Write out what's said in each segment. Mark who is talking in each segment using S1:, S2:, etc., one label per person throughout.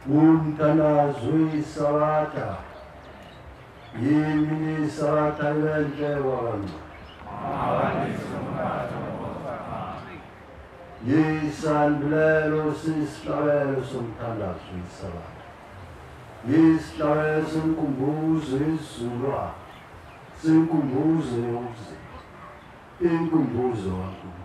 S1: Umthandazo iSabatha yimini iSabatha ibenhle wona. Yisandulelo sisihlabelo somthandazo iSabatha. Yisihlabelo senkumbuzo isizukulwane, senkumbuzo yokuzila, inkumbuzo kaNkulunkulu.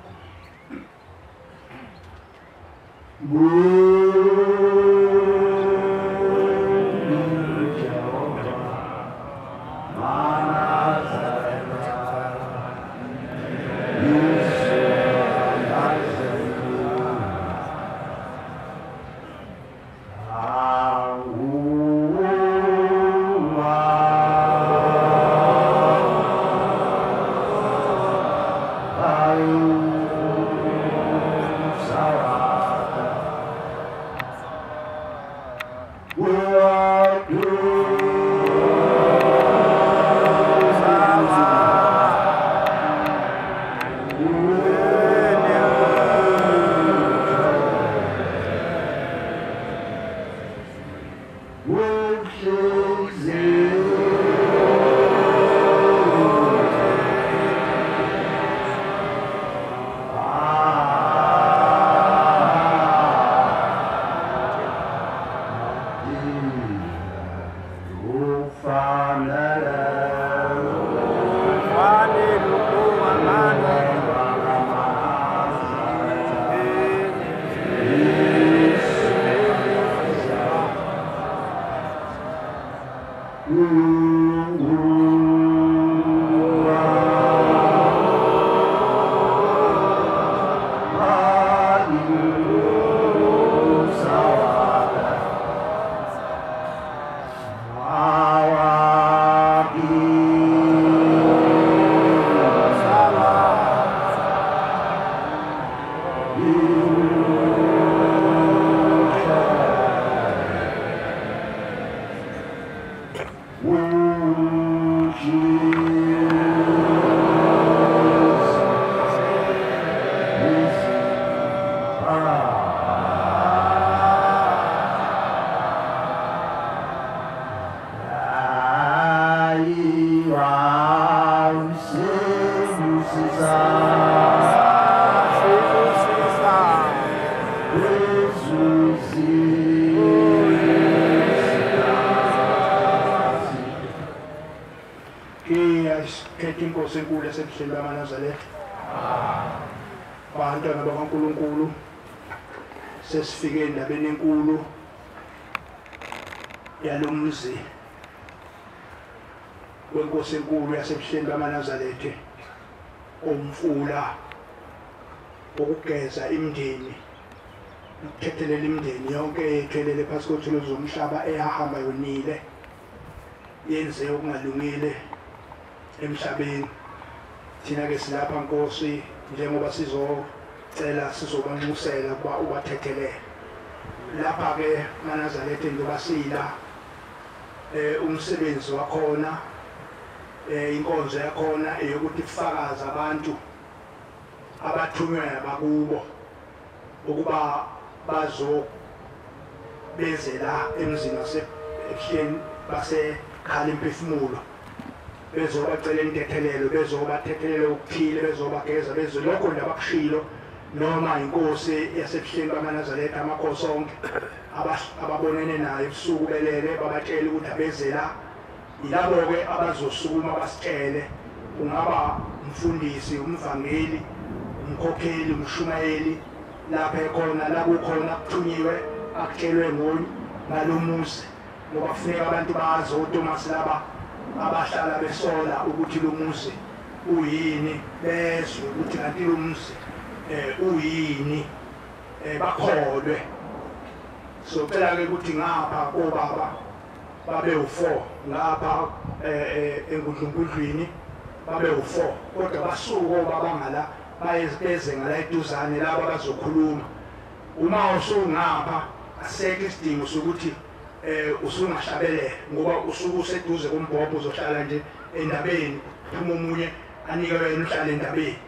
S2: Inkosi enkulu yasebuhleni bamaNazaretha, bantwana bakaNkulunkulu, sesifike endabeni enkulu yalomzi wenkosi enkulu yasebuhleni bamaNazaretha, umfula wokugeza imindeni nokuthethelela imindeni yonke ethelele phasi kothuluzi zomhlaba eyahamba yonile yenze okungalungile emhlabeni. Thina ke silapha Nkosi njengoba sizocela sizobanxusela ukuba ubathethelele. Lapha ke maNazaretha njengoba sila umsebenzi wakhona, inkonzo yakhona eyokuthi kufakaze abantu abathunywe abakubo ukuba bazo beze la emzini waseBuhleni basekhala imphefumulo, bezobacela intethelelo, bezobathethelela okuthile, bezobageza, bezo lokho nje abakushilo noma inkosi yaseBuhleni bamaNazaretha, amakhosi onke ababonene naye ebusuku belele babatshela ukuthi abeze la. Yilabo-ke abazosukuma basitshele, kungaba umfundisi, umvangeli, umkhokheli, umshumayeli, lapha ekhona la kukhona kuthunyiwe akutshelwe ngalomuzi, ngoba kufuneka abantu bazi oThomas laba abahlala besola ukuthi lo muzi uyini, bezwe ukuthi kanti lo muzi uyini, bakholwe. Socela ke ukuthi ngapha kobaba babe u4, ngapha enkundlunkundlwini babe u4, kodwa basuke obaba ngala bayeze ngala eduzane laba abazokhuluma. Uma usungapha asekho isidingo sokuthi usungahlabelela, ngoba usuke useduze kombhobho, uzohlala nje endabeni, phuma omunye anike wena uhlale endabeni,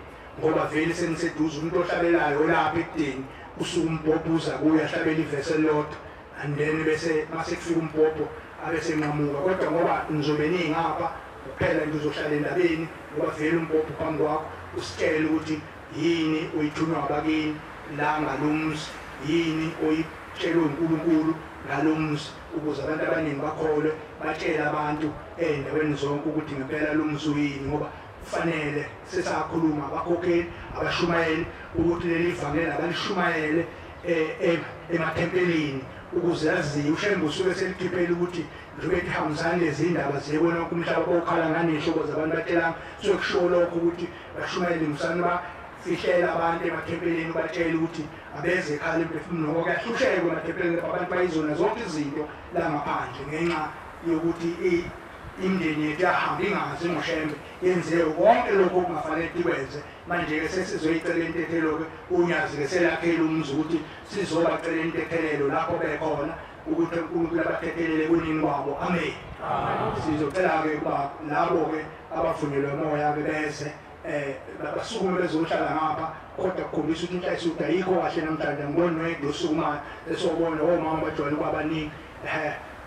S2: ngoba vele seniseduze. Umuntu ohlabelayo olapha ekudeni usuke umbhobho uza kuye ahlabele ivesi elilodwa And then bese mase kufika umbhobho abese nqamuka, kodwa ngoba nizobe ningapha kuphela nje uzohlala endabeni ngoba vele umbhobho phambi kwakho usitshele ukuthi yini oyithunywa abakini la ngalomzi, yini oyitshelwe uNkulunkulu ngalomzi, ukuze abantu abaningi bakholwe batshele abantu ey'ndaweni zonke ukuthi ngempela lo mzi uyini, ngoba kufanele sesakhuluma abakhokheli abashumayeli ukuthi leli vangeli abalishumayele emathempelini ukuze aziwe. uShembe usuke selikhiphele ukuthi njengoba ethi hambisani lezi ndaba ziye kona umhlaba bokhala nganey'hlobo zabantu batshelanga, suke kushiwo lokho ukuthi bashumayele musani bafihlela abantu emathempelini batshele ukuthi abeze ekhala emphefumulweni, ngoba kuyahlusheka emathempelini lapho abantu bayizona zonke izinto la ngaphandle ngenxa yokuthi imindeni yethu yahamba ingazi ngoShembe yenze konke lokho okungafanele ikwenze. Manje-ke sesizoyicela intethelelo-ke uNyazi-ke selakhele umzi ukuthi sizobacela intethelelo lapho bekhona ukuthi uNkulunkulu abathethelele kunini kwabo. Amen. Sizocela-ke ukuba labo-ke abavunyelwe umoya-ke beze basukume bezohlala ngapha, kodwa kukhombisa ukuthi inhlayisi ukuthi ayikho kahle namhlanje. Angiboni noyedwa osukumayo esobona omama bajwayele ukuba baningi,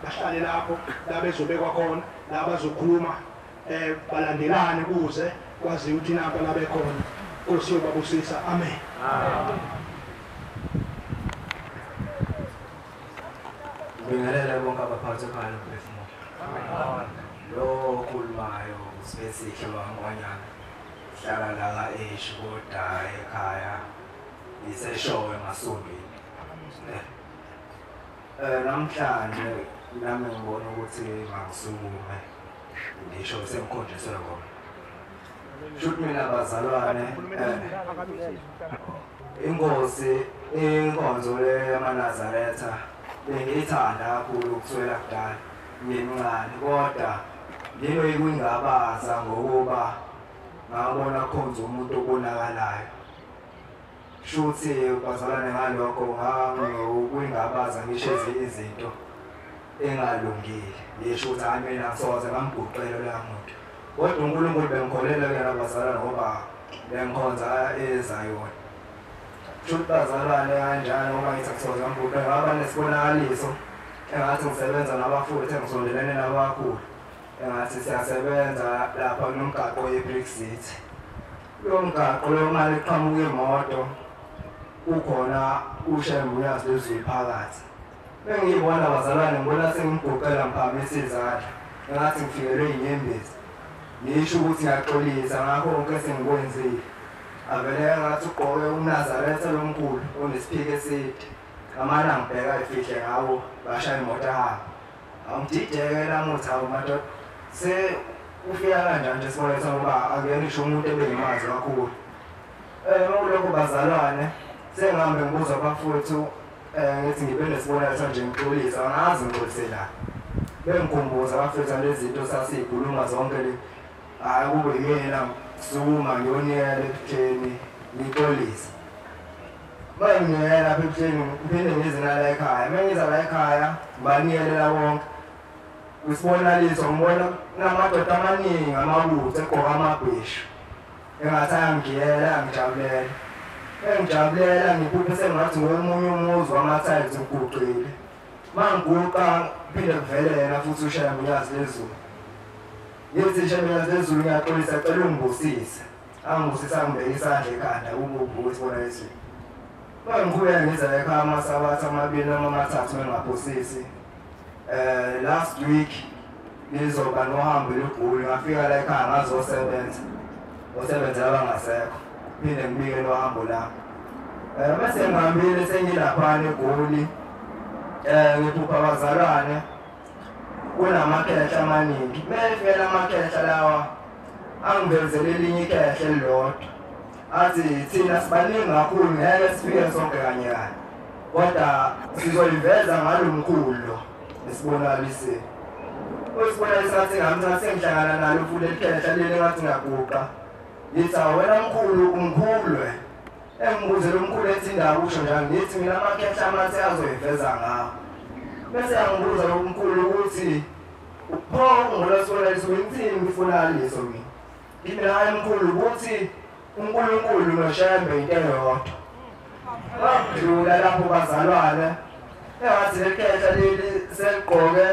S2: bahlale lapho la bezobekwa khona, la bazokhuluma balandelane kuze kwaziwe ukuthi nampa la bekhona. Nkosi yobabusisa. Amen.
S3: Ngibingelele bonke abaphathi ekhaya nomphefumulo. Lo okhulumayo uSibesihle waNgwanyana, hlala la ka-H kodwa ekhaya ngiseshowe eMasondweni. Namhlanje nami ngibona ukuthi mangisukume ngisho sengikhonjiswe kona. Shuthi mina bazalwane, inkosi inkonzo le yamaNazaretha bengiyithanda kakhulu kusukela kudala ngimncane, kodwa nginoyikuyingabaza ngokuba ngabona khonza umuntu obonakalayo. Shuthi bazalwane ngalokho ngangikuyingabaza ngisho ezinye izinto engalungile, ngisho ukuthi hayi mina ngisoze ngamguqela loya muntu, kodwa uNkulunkulu bengikholela kuyena bazalwane ngoba bengikhonza eZayoni. Shuthi bazalwane kanjalo ngoba ngithi akusoze ngamguqela, ngaba nesibonakaliso engathi ngisebenza nabafowethu engisondelene nabo kakhulu, engathi siyasebenza lapha kunomgaqo ye-Brexit. Lo mgaqo lo mali iqhamuka imoto kukhona uShembe uNyazi lwezulu phakathi. Bengiyibona bazalwane ngibona sengimguqela ngiphakamisa izandla engathi ngifikelwe inyembezi, ngisho ukuthi ngiyaxolisa ngakho konke esengikwenzile. Avele engathi ugqoke umNazaretha lomkhulu onesiphiko eside, amane angibheka efihle ngawo bashaya imoto ahamba. Angidideke namuthi hawu madoda, se ufika kanjani nje sibonisa ngoba akuyena ngisho umuntu ebengimazi kakhulu. Kulokho bazalwane sengihambe ngibuza abafowethu ngithi ngibe nesibonelo nje ngixolisa, angazi ngixoliselani. Bengikhumbuza abafowethu lezi zinto sasiyikhuluma zonke le, hhayi kube yimina sukuma ngiyonikela ebutheni ngixolise. Uma nginikela lapha ebutheni ngiphinde ngize nala ekhaya, uma ngiza la ekhaya ngibanikelela bonke. Kwisibonakaliso ngibona kunamadoda amaningi amabutho egqoke amabheshu engathi ayangigiyela ayangijabulela. Engijabulela ngiphuphe sengathi ngomunye umuzi wama-tiles ngiguqile. Uma ngiguqa kuphinde kuvele yena futhi uShembe uNyazi lwezulu. Ngithi Shembe uNyazi lwezulu ngiyaxolisa cela ungibusise. Angibusise angibeke isandla ekhanda kube isibonakaliso. Uma ngiqhubeka ngiza ekhaya amasabatha amabili noma amathathu engingaphosisi. Last week ngizoba nohambo lwegoli, ngafika la ekhaya ngazosebenza. Osebenzela abangasekho. Phinde ngibike lohambo lami. Bese ngihambile sengilaphana eGoli. Ngiphupha abazalwane kunamakhehla amaningi. Mefika amakhehla lawa angivezele elinye ikhehla elilodwa. Athi thina sibaningi kakhulu ngeke sifike sonke kanye kanye, kodwa sizoyiveza ngalo mkhulu lo esibonakalisile. Usibonakalisile ngathi ngamthatha sengihlangana nalo futhi elikhehla leli ngathi ngiyaguqa. Ngithi wena mkhulu umkhulwe. Engibuze lo mkhulu ethi indaba usho njalo, ngithi mina amakhehla amathe azoyiveza ngawo. Bese yangibuza lo mkhulu ukuthi pho ngolosibonakaliso ngithini ngibonakaliso mina. Ngithi hayi mkhulu ukuthi uNkulunkulu noShembe into eyodwa. Bakudlula lapho bazalwane Engathi lekhehla leli seligqoke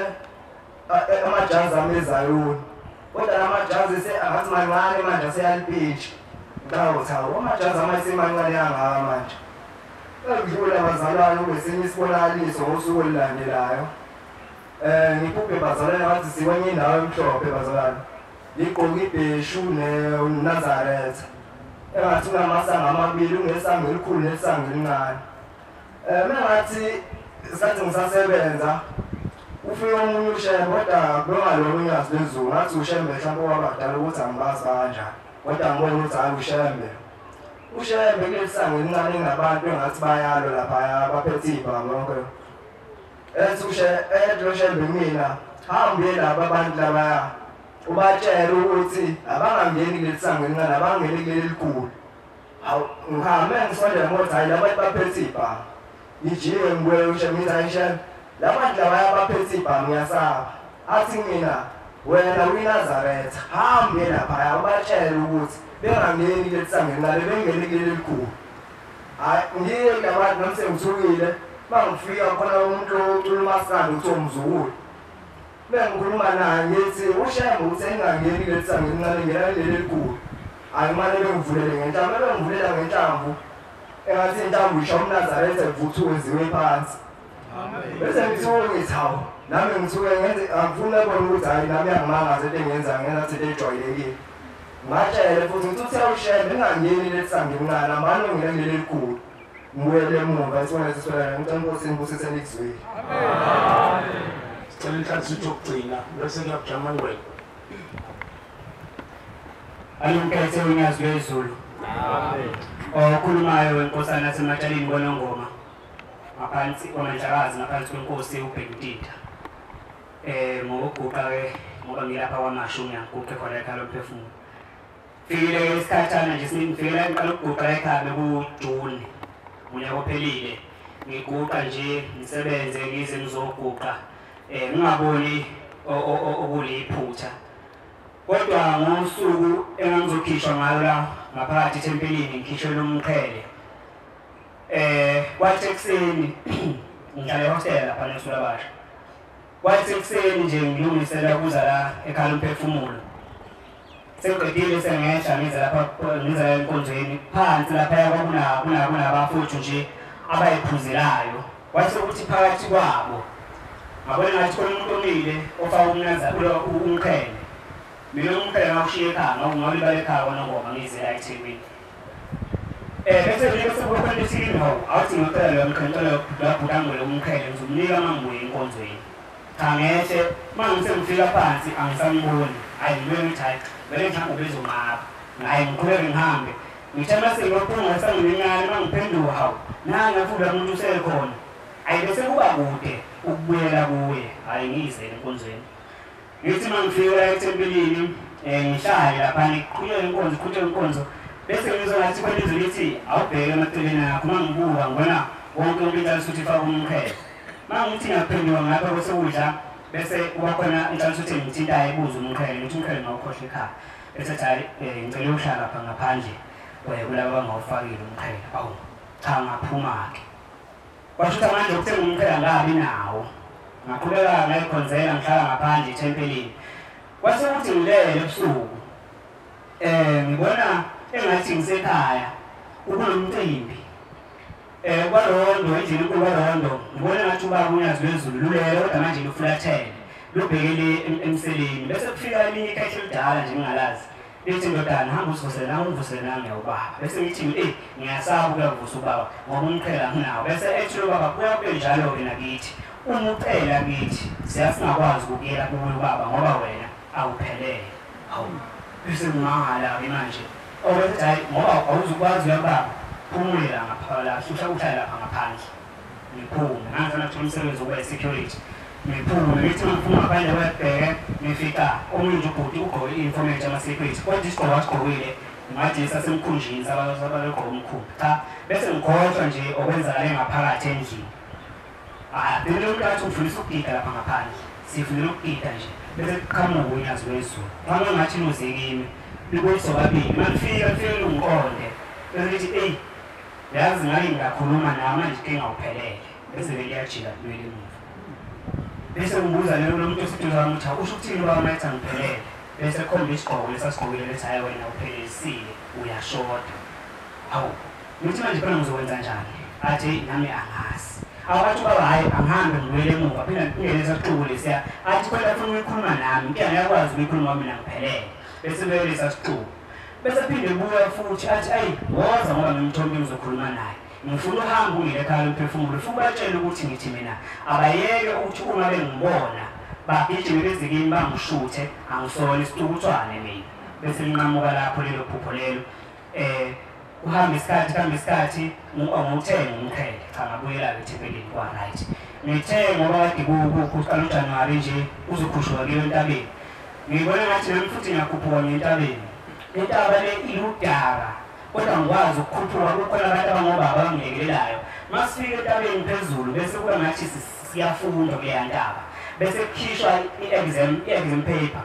S3: amajazi amezayoni. Kodwa lamajazi angathi mancane manje aseyalipitsha. Ngawuthi hawu amajazi amasemancane angaka manje. Ngidlula bazalwane kwesinye isibonakaliso ngosuku olulandelayo. Ngiphuphe bazalwane ngathi sikwenye indawo emhlophe bazalwane. Ngigqoke ibheshu neNazaretha. Engathi kunamasango amabili, kunesango elikhulu nesango elincane. Mina ngathi sathi ngisasebenza ufike omunye uShembe kodwa bengalona uNyazi lwezulu. Ngathi uShembe mhlawumbe owabadala ukuthi angibazi kanjani. Kodwa ngibona ukuthi hayi uShembe. uShembe kuleli sango elincane kunabantu engathi bayalo laphaya baphethe ibhamu yonke. Ethi uShembe uShembe mina hambe laba abantu labaya ubatshela ukuthi abangangeni kuleli sango elincane abangeni kuleli elikhulu. Hawu ngihambe ngisondela ngokuthi hayi labantu baphethe ibhamu. Ngijike ngibuye uShembe ngithi hayi Shembe labantu labaya baphethe ibhamu ngiyasaba. Athi mina wena uyiNazaretha hambe laphaya ubatshele ukuthi bengangeni kuleli sango elincane bengene kuleli elikhulu. Hayi ngiye kulabantu nami sengithukile mangifika khona umuntu ocula umaskandi kuthiwa umzukulu. Bengikhuluma naye ngithi uShembe uthi engangeni kuleli sango elincane ngena kuleli elikhulu. Hayi mane bengivulele ngenhlamvu, bengivulela ngenhlamvu engathi inhlamvu isha umNazaretha evuthiwe wenziwe phansi. Bese ngithuke ngithi hawu nami ngithuke ngenze angifuni ukubona ukuthi hayi nami angimangaze into engiyenza ngenza into ejwayelekile. Ngatshele futhi ngithi uthe uShembe engangeni kuleli sango elincane amane ngene kuleli elikhulu. Ngibuyele emuva isibona siswela ngicela inkosi inibusise nikuzwile.
S4: Amen. Sicela inhlansi yokugcina bese kuyajama ngwele.
S5: Alumkhethe uNyazi lwezulu.
S4: Amen.
S5: Okhulumayo wenkosana yaseMatshalini kwaNongoma ngaphansi kwaMandlakazi ngaphansi kwenkosi uBhekutita. Ngokuguqa ke ngoba ngilapha kwaMashu ngiyaguqa khona ekhaya lomphefumulo. Fikile isikhathana nje singifikela ngiqala ukuguqa ekhaya bekuJune unyaka ophelile. Ngiguqa nje ngisebenze ngize ngizoguqa ngingaboni okuliphutha. Kodwa ngosuku engangizokhishwa ngalo la ngaphakathi ethempelini ngikhishwe umqhele. Kwathi ekuseni ngihlala ehostela lapha neSulabasha. Kwathi ekuseni nje ngilungisela ukuza la ekhaya lomphefumulo. Sengiqedile sengehla ngiza lapha ngiza enkonzweni phansi lapha kwakunabafowethu nje abayiphuzelayo. Kwathi ukuthi phakathi kwabo ngabona ngathi khona umuntu omile ofaka umqhele. Mina umqhele ngawushiya ekhaya ngawulibala ekhaya kwaNongoma ngize la eThekwini. Bese vele sekukhona isimo awuthi ngicela lo mqhele lo bhutangwele umqhele ngizomnika mangibuye enkonzweni. Cha ngehle mangise ngifika phansi angisamboni. Hayi ngibuye ngithi hayi vele mhlawumbe ubezongapha. Hayi ngiqhubeke ngihambe. Ngithe mase ngiyophuma ngasangilincane mangiphenduka hawu nanga futhi umuntu usekhona. Hayi bese kuba kude ukubuyela kuye. Hayi ngize enkonzweni. Ngithi mangifika ethempelini ngihlale lapha ngiqhubeke inkonzo iqhutshwe inkonzo. Bese ngizwa ngathi khona izwi lithi awubheke emaceleni akho mangibuka ngibona wonke umuntu inhlansi ifaka umqhele. Mangithi ngiyaphenduka ngapha kwesekudla bese kuba khona inhlansi engithintayo ibuza umqhele ngithi umqhele ngawukhohlwa ekhaya. Bese ethi hayi ngicela ukuhlala lapha ngaphandle kulabo abangawufakile umqhele. Awu cha ngaphuma-ke. Kwasho ukuthi manje ukuthenga umqhele angabi nawo. Ngaqhubeka ngayikhonzela ngihlala ngaphandle ethempelini. Kwase kuthi ngilele ebusuku ngibona engathi ngisekhaya kunomcimbi kwaRondo endlini enkulu kwaRondo ngibona ngathi ubaba uNyazi lwezulu lulele kodwa manje lufulathele lubhekele emseleni. Bese kufika elinye ikhehla elidala nje ngingalazi lithi ndodana hamba usivusele nangu ungivusele nangu ubaba. Bese ngithi ngiyasaba ukuyavusa ubaba ngoba umqhele anginawo. Bese ethi lo baba kuya kube njalo-ke nakithi uma ucela kithi siyasingakwazi ukuyela kuwe ubaba ngoba wena awuphelele. Hawu bese ngimangala-ke manje. Obethi hayi ngoba awuzukwazi uyababa phumulela ngapha la uhlala lapha ngaphandle. Ngiphume ngangifuna ukuthola umsebenzi wokuba i-security. Ngiphume ngithi mangiphuma ngaphandle kwebheke ngifika omunye nje ubhuti ugqoke i-uniform yama-security kodwa isigqoko asigqokile ngathi sasemkhunjini sabalogqoka umkhumbi. Cha bese ngikhohlwa nje okwenzakale ngaphakathi endlini. Hayi lo muntu athi ufundisa ukugida lapha ngaphandle sifundela ukugida nje bese kuqhamuka uNyazi lwezulu. Ngaba ngathi luze kimi liboniswa babili manifika ngifike lungiqonde bese lithi eyi yazi ngake ngakhuluma nawe manje inkinga awuphelele. Bese liyajika libuyele emuva. Bese ngibuza lo muntu oseduze kwami ukuthi usho ukuthini ubaba uma ethi angiphelele. Bese khomba isigqoko lesasigqokile lethi hhayi wena uphelelisiwe uyashoda. Hawu, ngithi manje phela ngizokwenza njani? Athi nami angazi. Awathi ubaba hhayi angihambe ngibuyele emuva phela ngingene sasixuku lesiya. Athi khona afuna ukuyikhuluma nami, inkinga ngiyakwazi ukuyikhuluma mina ngiphelele. Bese buyele lesa sixuku. Bese phinde buya futhi athi ayi woza ngoba ngimthombe ngizokhuluma naye. Ngifuna uhambe ungele ekhaya lomphefumulo futhi ubatshele ukuthi ngithi mina abayeke ukuthi uma bengibona bagijime beze kimi bangishuthe angisona isitukuthwane mina. Bese linqamuka lapho lelo phupho lelo. Kuhamba isikhathi kuhamba isikhathi nguthenga umqhele cha ngabuyela-ke ethempelini kwa-right. Ngithe ngoba kade kuqala uJanuwari nje uzokhushuka kuyo entabeni. Ngibona ngathi nami futhi ngiyakhuphuka ngentabeni. Intaba le iludaka kodwa ngikwazi ukukhuphuka kukhona abantu abangobaba abangilekelelayo. Masifika entabeni phezulu bese kuba ngathi siyafunda kuleya ntaba. Bese kukhishwa i-exam paper.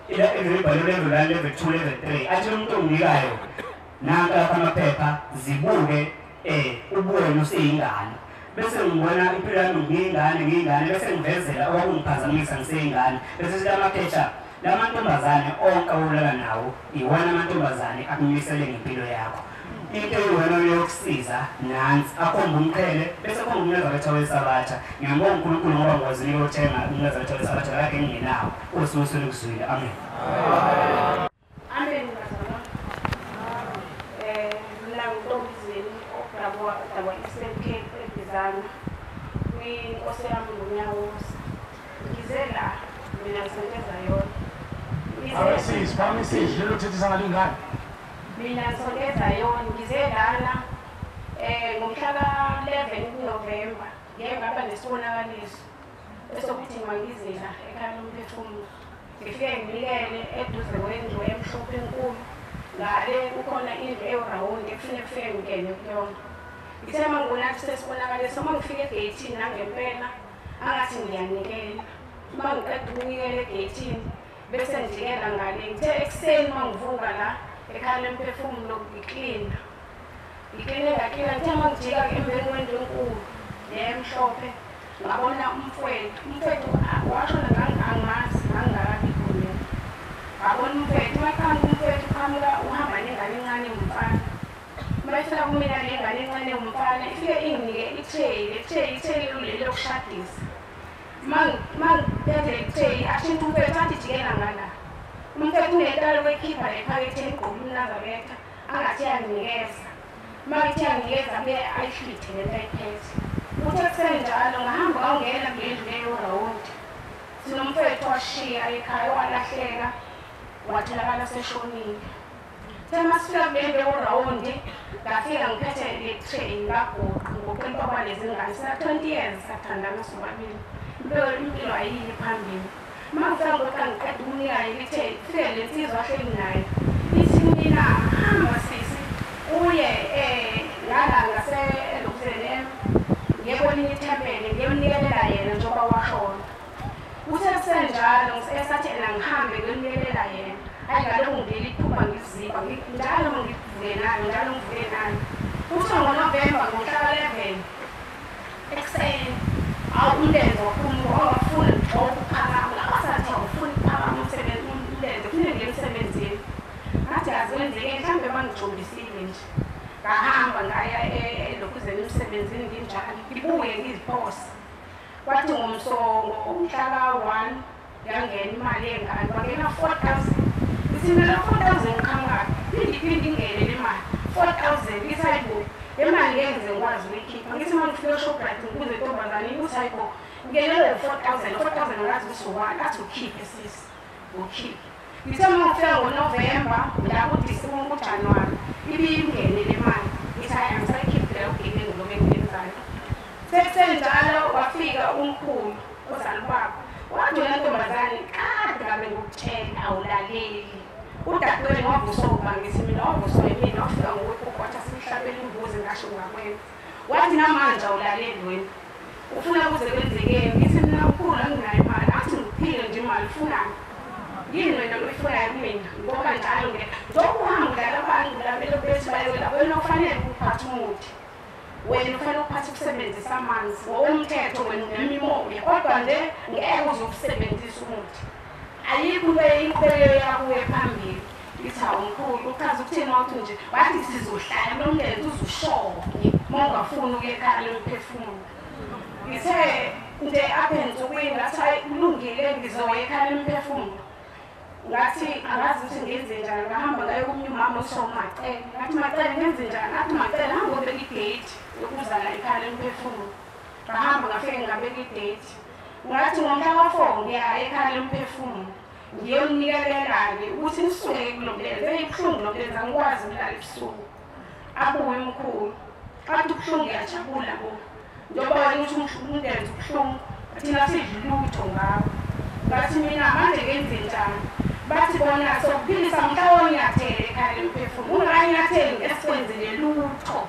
S5: I-exam ibhalwe level 1, level 2, level 3. Athi umuntu onginikayo nanka lapha amaphepha zibuke ubuwena useyingane. Bese ngibona impilo yami ngiyingane bese ngivezela okwakungiphazamisa ngiseyingane. Bese sithi amaphepha lamantombazane onke awulala nawo iwona amantombazane akumisele ngempilo yakho. Into eyiwona yokusiza nansi akhomba umqhele bese khomba umNazaretha weSabatha. Ngiyambonga uNkulunkulu ngoba ngikwazile ukuthenga umNazaretha weSabatha kade ngingenawo. Usuku olukuzwile. Amen.
S6: Amen bazalwane. Mina ngintombizeni odabwa Eastern Cape eBizana kwinkosi yami ngoNyawosa. Ngize la mina ngisenteza yona.
S4: Awesisi, phamisi lelo thethisa ngalingane.
S6: Mina ngisongeza yona ngize lana ngomhla ka-11 kuNovemba ngeke ngaba nesibonakaliso esokuthi mangize la ekhaya lomphefumulo. Ngifike nginikele eduze kwendlu emhlophe enkulu. Ngale kukhona indlu ewurawundi ekufuneka kufike ngingene kuyona. Ngithe uma ngibona sesibonakaliso uma ngifika egeyithini nangempela angathi ngiyanikela. Uma ngiqeda ukunikela egeyithini bese ngijikela ngale. Ngithe ekuseni uma ngivuka la ekhaya lomphefumulo ngiklina. Ngikline ngaklina ngithe uma ngijika emveni kwendlu enkulu nemhlophe ngabona umfowethu. Umfowethu washona ngangimazi ngangingakabikho mina. Ngabona umfowethu maqhamuka umfowethu uqhamuka uhamba nengane encane umfana. Uma efika kumina le ngane encane umfana ifike inginike i-tray, le tray i-tray leli lokushadisa. Uma ngiphethe le tray ashintshe umfowethu athi jikela ngala. Umfowethu unentalo wekhipha le phaketheni igqoke umNazaretha angathi uyanginikeza. Uma ngithi uyanginikeza kuye ayihlwithe lento ayiphethe. Kuthe kusenjalo ngahamba ngawungena kule ndlu leyo rawundi. Sinomfowethu washiya ekhaya walahleka watholakala seshonile. Sithe masifika kule ndlu rawundi ngafika ngiphethe le tray ngagoqa ngoqela ubaba lezi ngane. Sina 20 years sathandana sobabili. Impilo ayiyi phambili. Uma ngifika ngoqa ngiqeda ukunika le tray fike le nsizwa ahleli nayo. Ithi mina hamba sisi uye ngala ngase elokuzeni ngiye kwelinye ithempeli ngiyonikelela yena njengoba washona. Kuthe kusenjalo esathi ena ngihambe ngiyonikelela yena. Hayi ngalokhu ngilile iphupha ngiliziba njalo ngivuke nayo njalo ngivuke nayo. Kuthiwa ngoNovemba ngomhla ka-11 ekuseni awu umlenze waphuma wawafuna ngigxoka ukuphakama abasathi awufuni ukuphakama umsebenzi umlenze kufuneka ngiye emsebenzini. Ngathi azikwenzekeni mhlawumbe bangijombisile nje. Ngahamba ngaya elokhuzeni emsebenzini nginjalo ngibuye ngiziphose. Kwathi ngomhla ka-1 yangena imali yengane kwangena 4,000. Ngithi mina 4,000 ngiqhamukaphi? Phinde iphinde ingene le mali 4,000. Ngithi hayi bo le mali ngeke ngize ngikwazi ukuyikhipha. Ngithi uma ngifika eShoprite ngibuze intombazane ukuthi hayi bo ngingenelwe 4,000 4,000 angazi ukuthi ubani. Athi ukhiphe sisi ukhiphe. Ngithe uma ngifika ngoNovemba la kuDisemba kuJanuwari ibingene le mali. Ngithi hayi angisayikhiphi leyo gebengu loku engiyenzayo. Sekusenjalo wafika umkhulu ozala ubaba wathi wena ntombazane kade ngabe ngikutshela awulaleli. Udadewenu wavuswa uba? Ngithi mina wavuswa yimina wafika ngokukhokotha simhlabela imbuzi ngasho ngakwenza. Wathi namanje awulaleli wena ufuna kuze kwenzekeni? Ngithi mina mkhulu anginayo imali. Athi ngikuphile nje imali ufunani? Yini wena loyifunayo kumina? Ngoba njalo nje njengoba uhamba udlala abantu labelo bethi bayewela wena ufanele ukuphatha umuthi. Wena ufanele ukuphatha ukusebenzisa amanzi ngokomthetho wena unemimoya kodwa nje ngeke uze ukusebenzise umuthi. Ayikho into eyinqubekelo yakuye phambili. Ithi hawu mkhulu uchaza ukuthini wathi nje wathi sizohlala lo mlenze uzushone uma ungafuni ukuya ekhaya lomphefumulo. Ngithe nje apha ensukwini ngathi hayi kulungile ngizoya ekhaya lomphefumulo. Ngathi angazi ukuthi ngenze njani ngahamba ngaye komunye umama osho Macele. Ngathi Macele ngenze njani? Ngathi Macele hamba ubeke idate yokuza la ekhaya lomphefumulo. Ngahamba ngafike ngabeka idate. Ngathi ngomhla ka-4 ngiya ekhaya lomphefumulo. Ngiyonikelela-ke ukuthi nisuke kulo mlenze, ibuhlungu lo mlenze angikwazi ukulala ebusuku. Abuye umkhulu. Athi ubuhlungu ngiyajabula bo. Njengoba wena uthi umlenze ubuhlungu, thina sidla lutho ngawo. Ngathi mina manje ngenze njani? Bathi bona sokuphilisa mhla wonyathele ekhaya lomphefumulo. Ungakanyatheli ngeke sikwenzele lutho.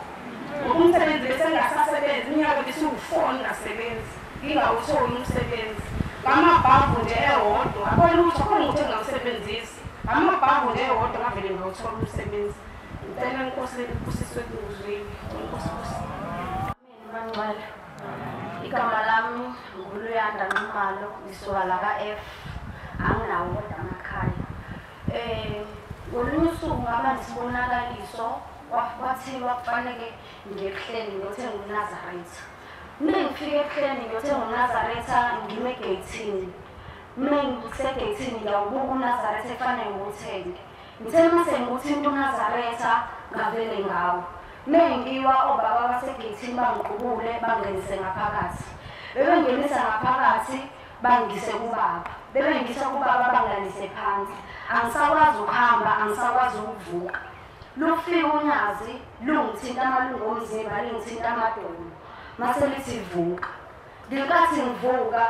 S6: Ngoba umsebenzi bese ngingasasebenzi, iminyaka bisiwu-4 ngingasebenzi, ngingawutholi umsebenzi. Ngamabhavu nje ewodwa, akho lutho khona ukuthi engawusebenzisi. Ngamabhavu nje ewodwa ngavele ngawuthola umsebenzi. Ngicela inkosi ibusiswe kuzwile. Inkosi ibusise.
S7: Amen bangcwele. Igama lami nguLuyanda Nxumalo, ngisuka la ka-F. Anginawo kodwa amakhaya. Ngolunye usuku ngaba nesibonakaliso kwathiwa kufanele ngiye ebuhleni ngiyothenga umNazaretha. Uma ngifika ebuhleni ngiyothenga umNazaretha ngime egeyithini. Uma ngisegeyithini ngiyawubuka umNazaretha ekufanele ngiwuthenge. Ngithe uma sengiwuthinta umNazaretha ngavele ngawo. Uma ngiwa obaba basegeyithini bangiqubule bangenise ngaphakathi. Bebengenisa ngaphakathi bangise kubaba. Bebengisa kubaba bangilalise phansi. Angisakwazi ukuhamba, angisakwazi ukuvuka. Lufika unyazi lungithinta amalungu omzimba, lingithinta amadolo. Mase lithi vuka. Ngenkathi ngivuka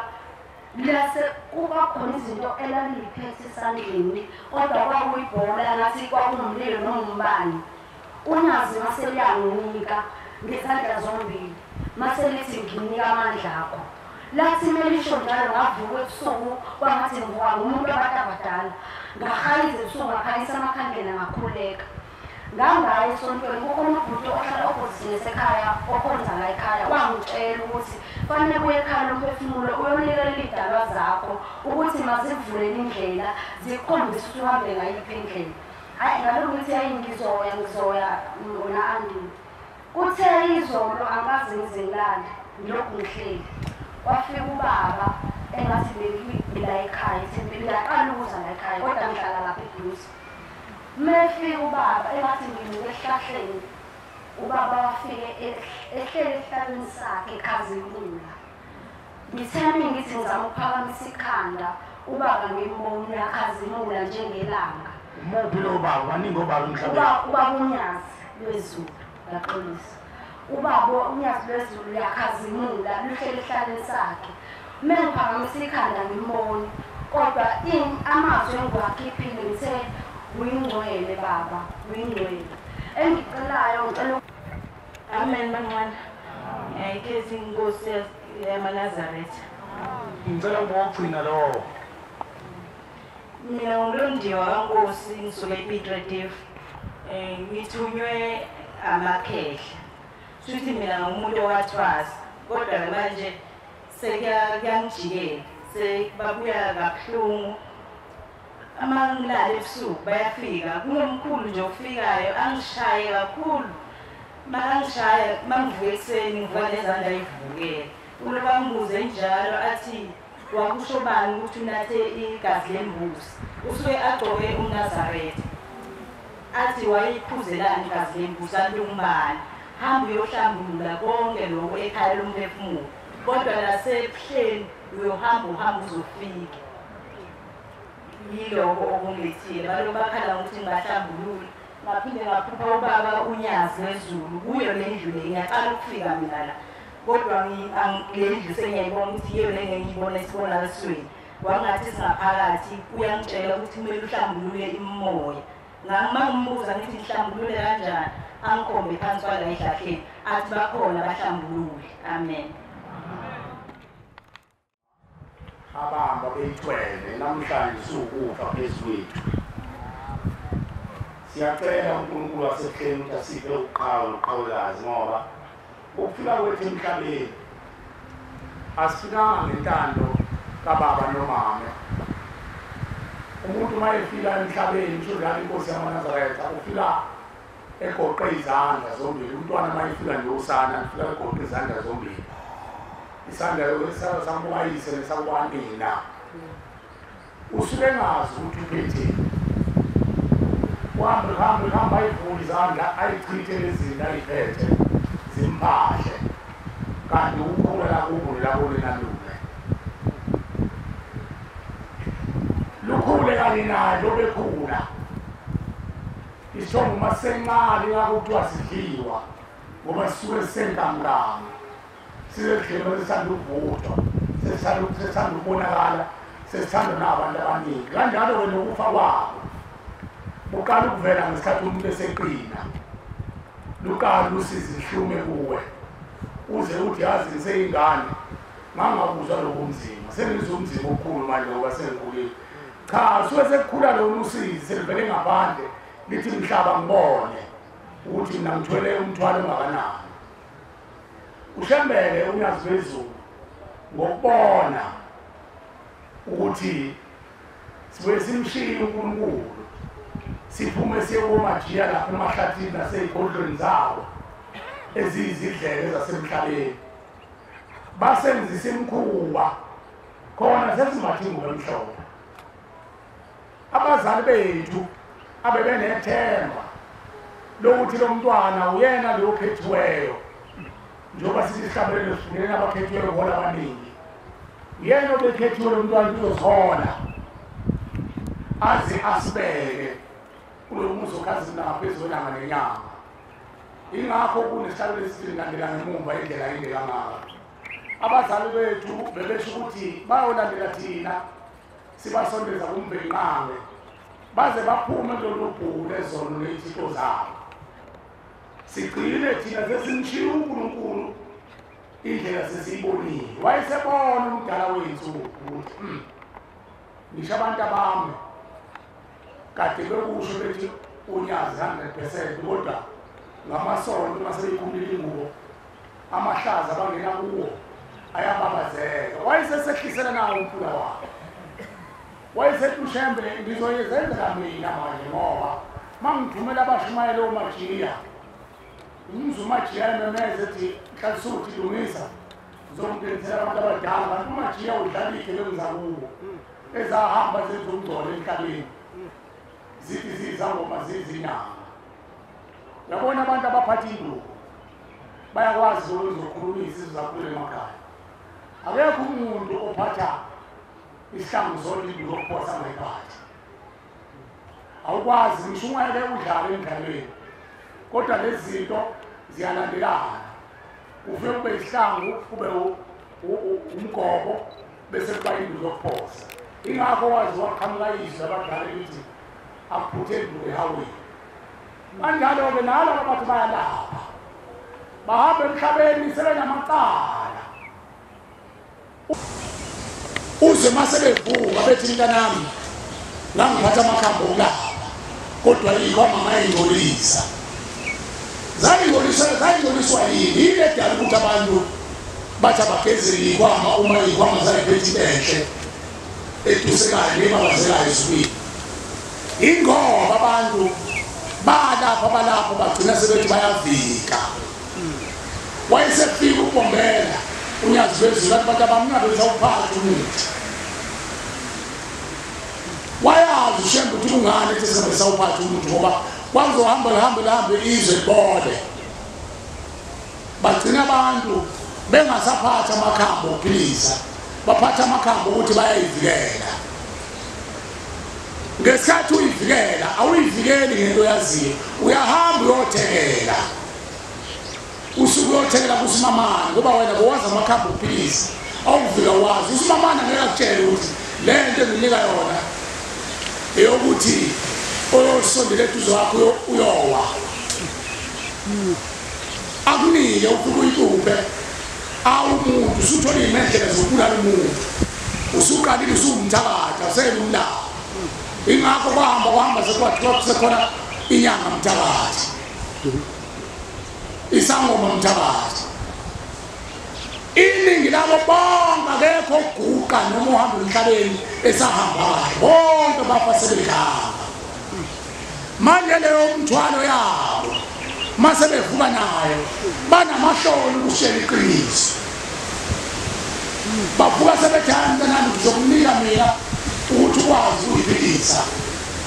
S7: lase kuba khona izinto elaliphethe esandleni kodwa kwakuyibhola ngathi kwakuwumlilo noma umbani. Unyazi mase liyanginika ngezandla zombili. Mase lithi nginika amandla akho. Lathi melisho njalo ngavuka ebusuku kwangathi ngivuka ngumuntu abantu abadala. Ngahayiza ebusuku ngakhanyisa amakhandlela ngakhuleka. Ngangaya esontweni kukhona ubhuti ohlala opposite nesekhaya okhonza la ekhaya wangitshela ukuthi fanele kuye ekhaya lomphefumulo uyonikelela iy'dalwa zakho ukuthi mazikuvulele indlela zikukhombise ukuthi uhambe ngayiphi indlela. Hhayi ngalokhu ngithi hayi ngizoya ngizoya wona andini. Kuthe izolo angikaze ngize ngilale ngilokhu ngihleli. Wafika ubaba engathi bengila ekhaya ethempelini ngiyaqala ukuza la ekhaya kodwa ngihlala lapha eduze. Mefika ubaba engathi nginuke esihlahleni, ubaba wafike ehleli esihlalweni sakhe ekhazimula. Ngithe ngithi ngizama ukuphakamisa ikhanda, ubaba ngimbona uyakhazimula njengelanga.
S4: Umuphi lo baba? Baningi obaba emhlabeni.
S7: Ubaba uNyazi lwezulu, ngiyaxolisa. Ubaba uNyazi lwezulu uyakhazimula luhleli esihlalweni sakhe. Uma ngiphakamisa ikhanda ngimbona, kodwa amazwi engiwakhiphile ngithe uyingcwele baba, uyingcwele. Engicelayo ngicela.
S8: Amen bangcwele. Ngiyayikhetha inkosi yamaNazaretha.
S4: Ngicela ukugcina lowo.
S8: Mina ngulondiwa kaNkosi ngisuka ePiet Retief. Ngithunywe amakhehla. Shuthi mina ngumuntu owathwasa kodwa manje sekuyangijikela. Sebabuya kabuhlungu. Uma ngilala ebusuku bayafika kunomkhulu nje ofikayo angishaye kakhulu. Makangishaya mangivuka ekuseni ngivuka nezandla ivukele. Uloba ngibuze njalo athi wakusho bani ukuthi unathe igazi lembuzi. Usuke agqoke umNazaretha. Athi wayiphuzelani igazi lembuzi alumbani. Hamba uyohlambulula konke lokho ekhaya lomphefumulo. Kodwa nasebuhleni uyohamba uhamba uzofika. Yiloko okungilethile. Balokhu bakhala ngokuthi ngingahlambululi. Ngaphinde ngaphupha ubaba uNyazi lwezulu kuyo le ndlu le ngiyaqala ukufika mina la. Kodwa le ndlu sengiyayibona ukuthi yiyo le ngiyibona esibonakalisweni. Wangathi singaphakathi uyangitshela ukuthi kumele uhlambulule imimoya. Uma ngimbuza ngithi ngihlambulule kanjani angikhombe phansi kwala ehlahleni athi bakhona bahlambulule. Amen.
S4: Abamba beyithwele namhlanje sukufa phezu kwethu. Siyacela uNkulunkulu wasehleni ukuthi asiphe uqhawe noqhawekazi ngoba Ukufika kwethu emhlabeni asifikanga ngentando kababa nomama. Umuntu uma efika emhlabeni, ngisho njalo inkosi yamaNazaretha, ufika egoqe izandla zombili. Umntwana uma efika nje usana, ufika egoqe izandla zombili. Isandla sakubukayise nesakubanina. Usuke engazi ukuthi uphethe. Uhambe hambe hambe ayivule izandla, ayichithe lezi zinto ayiphethe, zimphahle. Kanti ukukhula lakubo lakulinalule. Lukhule kanye nayo bekhula. Isithombe uma sisencane ingakho kuthiwa sidliwa ngoba sisuke sisenkamnkama. Sizedlelwa sesithanda ukuvuthwa, sesithanda ukubonakala, sesithandwa nabantu abaningi. Kanjalo-ke nokufa kwabo buqala ukuvela ngesikhathi umuntu eseqina. Luqala lusizi ihlume kuwe. Uze uthi yazi ngiseyingane ngangakuzwa lobu mzima, sengizwa umzima omkhulu manje ngoba sengikhulile. Cha, suke sekukhula lolu usizi selivele ngaphandle lithi mhlaba ngibone ukuthi mina ngithwele umthwalo ongakanani. Ushembele uNyazi lwezulu ngokubona ukuthi sibuye simshiye uNkulunkulu, siphume siye komajiya lapha emahlathini nasey'godlweni zabo eziyizidleke zasemhlabeni. Basenzisa imikhuba khona sesimbatha ingubo emhlophe. Abazali bethu abebenethemba lokuthi lo mntwana uyena lo okhethiweyo, njengoba sithi isihlabelelo sifunele abakhethiweyo kuhola abaningi, uyena obekhethiwe lo mntwana uzozihola aze asibeke kulo muzi okhazimula ngaphezu kwelanga nenyanga. Ingakho kunesihlabelelo esilandela ngemumva indlela inde kangaka. Abazali bethu bebesho ukuthi bayolandela thina sibasondeza kuMvelinqangi baze baphume kulolu bhuku lezono ney'thixo zabo. Sigcine thina sesimshiya uNkulunkulu, indlela sesiyibonile. Wayesebona umdala wethu ukuthi ngisho abantu abami kade bekusho bethi uNyazi 100%, kodwa ngamasonto uma sebeyikhumulile ingubo amahlaza abangena kuwo ayababazeka. Wayesesehlisela nawo umphula wakhe. Wayesethi uShembe ngizoyenzela mina manje ngoba mangithumela abashumayeli omajiya, umzwa umajiya ememeza ethi Nhlanhla lungisa, ngizomngenisela abantu abadala. Kanti umajiya udlala iy'gebengu zakubo ezahamba zenza umngcolo emhlabeni, zithi ziyizangoma ziyizinyanga. Yabona abantu abaphatha induku bayakwazi ukuzokhuluma izizwe zakhule emakhaya. Akekho umuntu ophatha isihlangu zodwa induku yokuphosa angayiphathi. Awukwazi ngisho ungeke udlale emdlalweni, kodwa lezi zinto ziyalandelana. Ufike kube isihlangu, kube umgobo, bese kuba induku yokuphosa. Ingakho wazi waqhamuka izwi abadala elithi akuphuthe induku ehaweni. Kanjalo-ke nalaba bathi bayalapha, bahamba emhlabeni sebenamacala. Uze mase bevuka bethi mntanami ngangiphatha amakhambi okulapha, kodwa iyikwama ngayingcolisa. Zayingcoliswa yini? Yini edala ukuthi abantu bathi abagezele iyikwama uma iyikwama zayiphethe into enhle edusekayo nebabazekayo ezulwini? Ingoba abantu balapha balapha bagcina sebethi bayavika. Wayesefika uBombela uNyazi lwezulu athi bantu abamngabe besawuphatha umuthi. Wayazi uShembe ukuthi kungani ethi singabe sawuphatha umuthi, ngoba kwakuzohamba lihambe lihambe izwe libole. Bagcina abantu bengasaphatha amakhambi okuphilisa, baphatha amakhambi ukuthi bayayivikela. Ngesikhathi uyivikela, awuyivikeli ngento oyaziyo, uyahamba uyothekela. Usuke uyothekela kusimamane ngoba wena bowazi amakhambi okuphilisa, awuvika wazi. Usimamane angeke akutshele ukuthi le nto enginika yona eyokuthi oyosondela eduze wakho uyowa. Akunike ufike uyicuphe awumuntu, usuthola iy'mendlela zokubulala umuntu, usuqalile usuwumthakathi, awuseyena umlaphi. Ingakho kwahamba kwahamba sekwathiwa kusekhona inyanga mthakathi, isangoma mthakathi. Iningi labo bonke akekho oguqa noma uhamba emhlabeni esahamba kahle, bonke bafa sebedlala. Manje leyo mthwalo yabo mase bevuka nayo banamahloni ukushela iqiniso. Bavuka sebethanda nami ngizokunika mina ukuthi ukwazi ukuyiphilisa,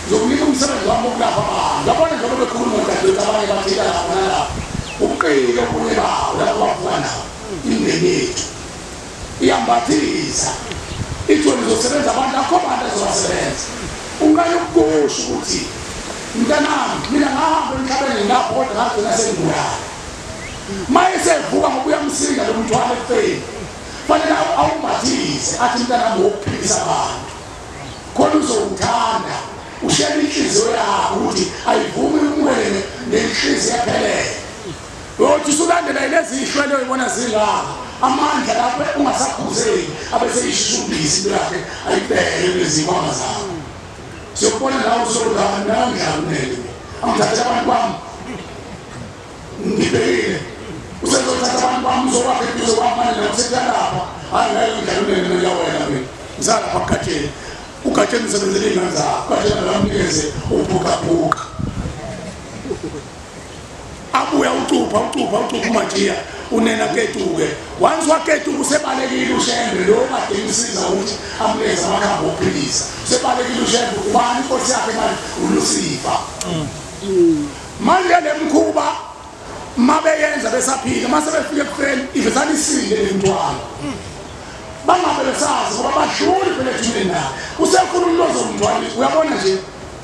S4: ngizokunika umsebenzi wami wokulapha abantu. Yabona njengoba bekhuluma nodadewethu abanye bathila lapha nalapha, ubuqili obunye bawo lapho bavuka nabo imindeni yethu iyambathisa ithi wena uzosebenza abantu akho bantu azobasebenza. Ungake ukusho ukuthi mntanami mina ngahamba emhlabeni ngapho kodwa ngagcina sengibulala. Maye sevuka ngoba uyamsinda lo mthwalo ekufeni, fanele awumbathise athi mntanami wokuphilisa abantu khona uzowuthanda, ushele inhliziyo yakho ukuthi ayivumi umwene nenhliziyo ephelele. Uyothi usulandela lezi ihlwele oyibona zingaka amandla lapho ungasakhuzeki abeseyishumbisa into yakhe ayibheke nezikwama zakho. Siyokubona nawe usolana namandla unele angithathela abantu bami ngibhekile usezothatha abantu bami uzokwakha eduze kwami manje nakusekulapha. Hayi ngeke ngidlale unene mina wena mina ngizalapha kugatsheni, ugatsheni usebenzele iy'ngane zakho, ugatsheni akamnikeze ubhuqabhuqa. Abuya ucupha ucupha ucupha uMajiya unena ketuke. Once waketuka usebalekile uShembe lo kade emsiza ukuthi amnikeze amakhambi okuphilisa. Usebalekile uShembe, ubani inkosi yakhe manje? uLucifer. Manje le mkhuba mabeyenza besaphila, mase befika ekufeni ivezana isile le mthwalo. Bangabe besazi ngoba badluli phela ethuneni la. Usekhona umuntu ozomthwalisa. Uyabona nje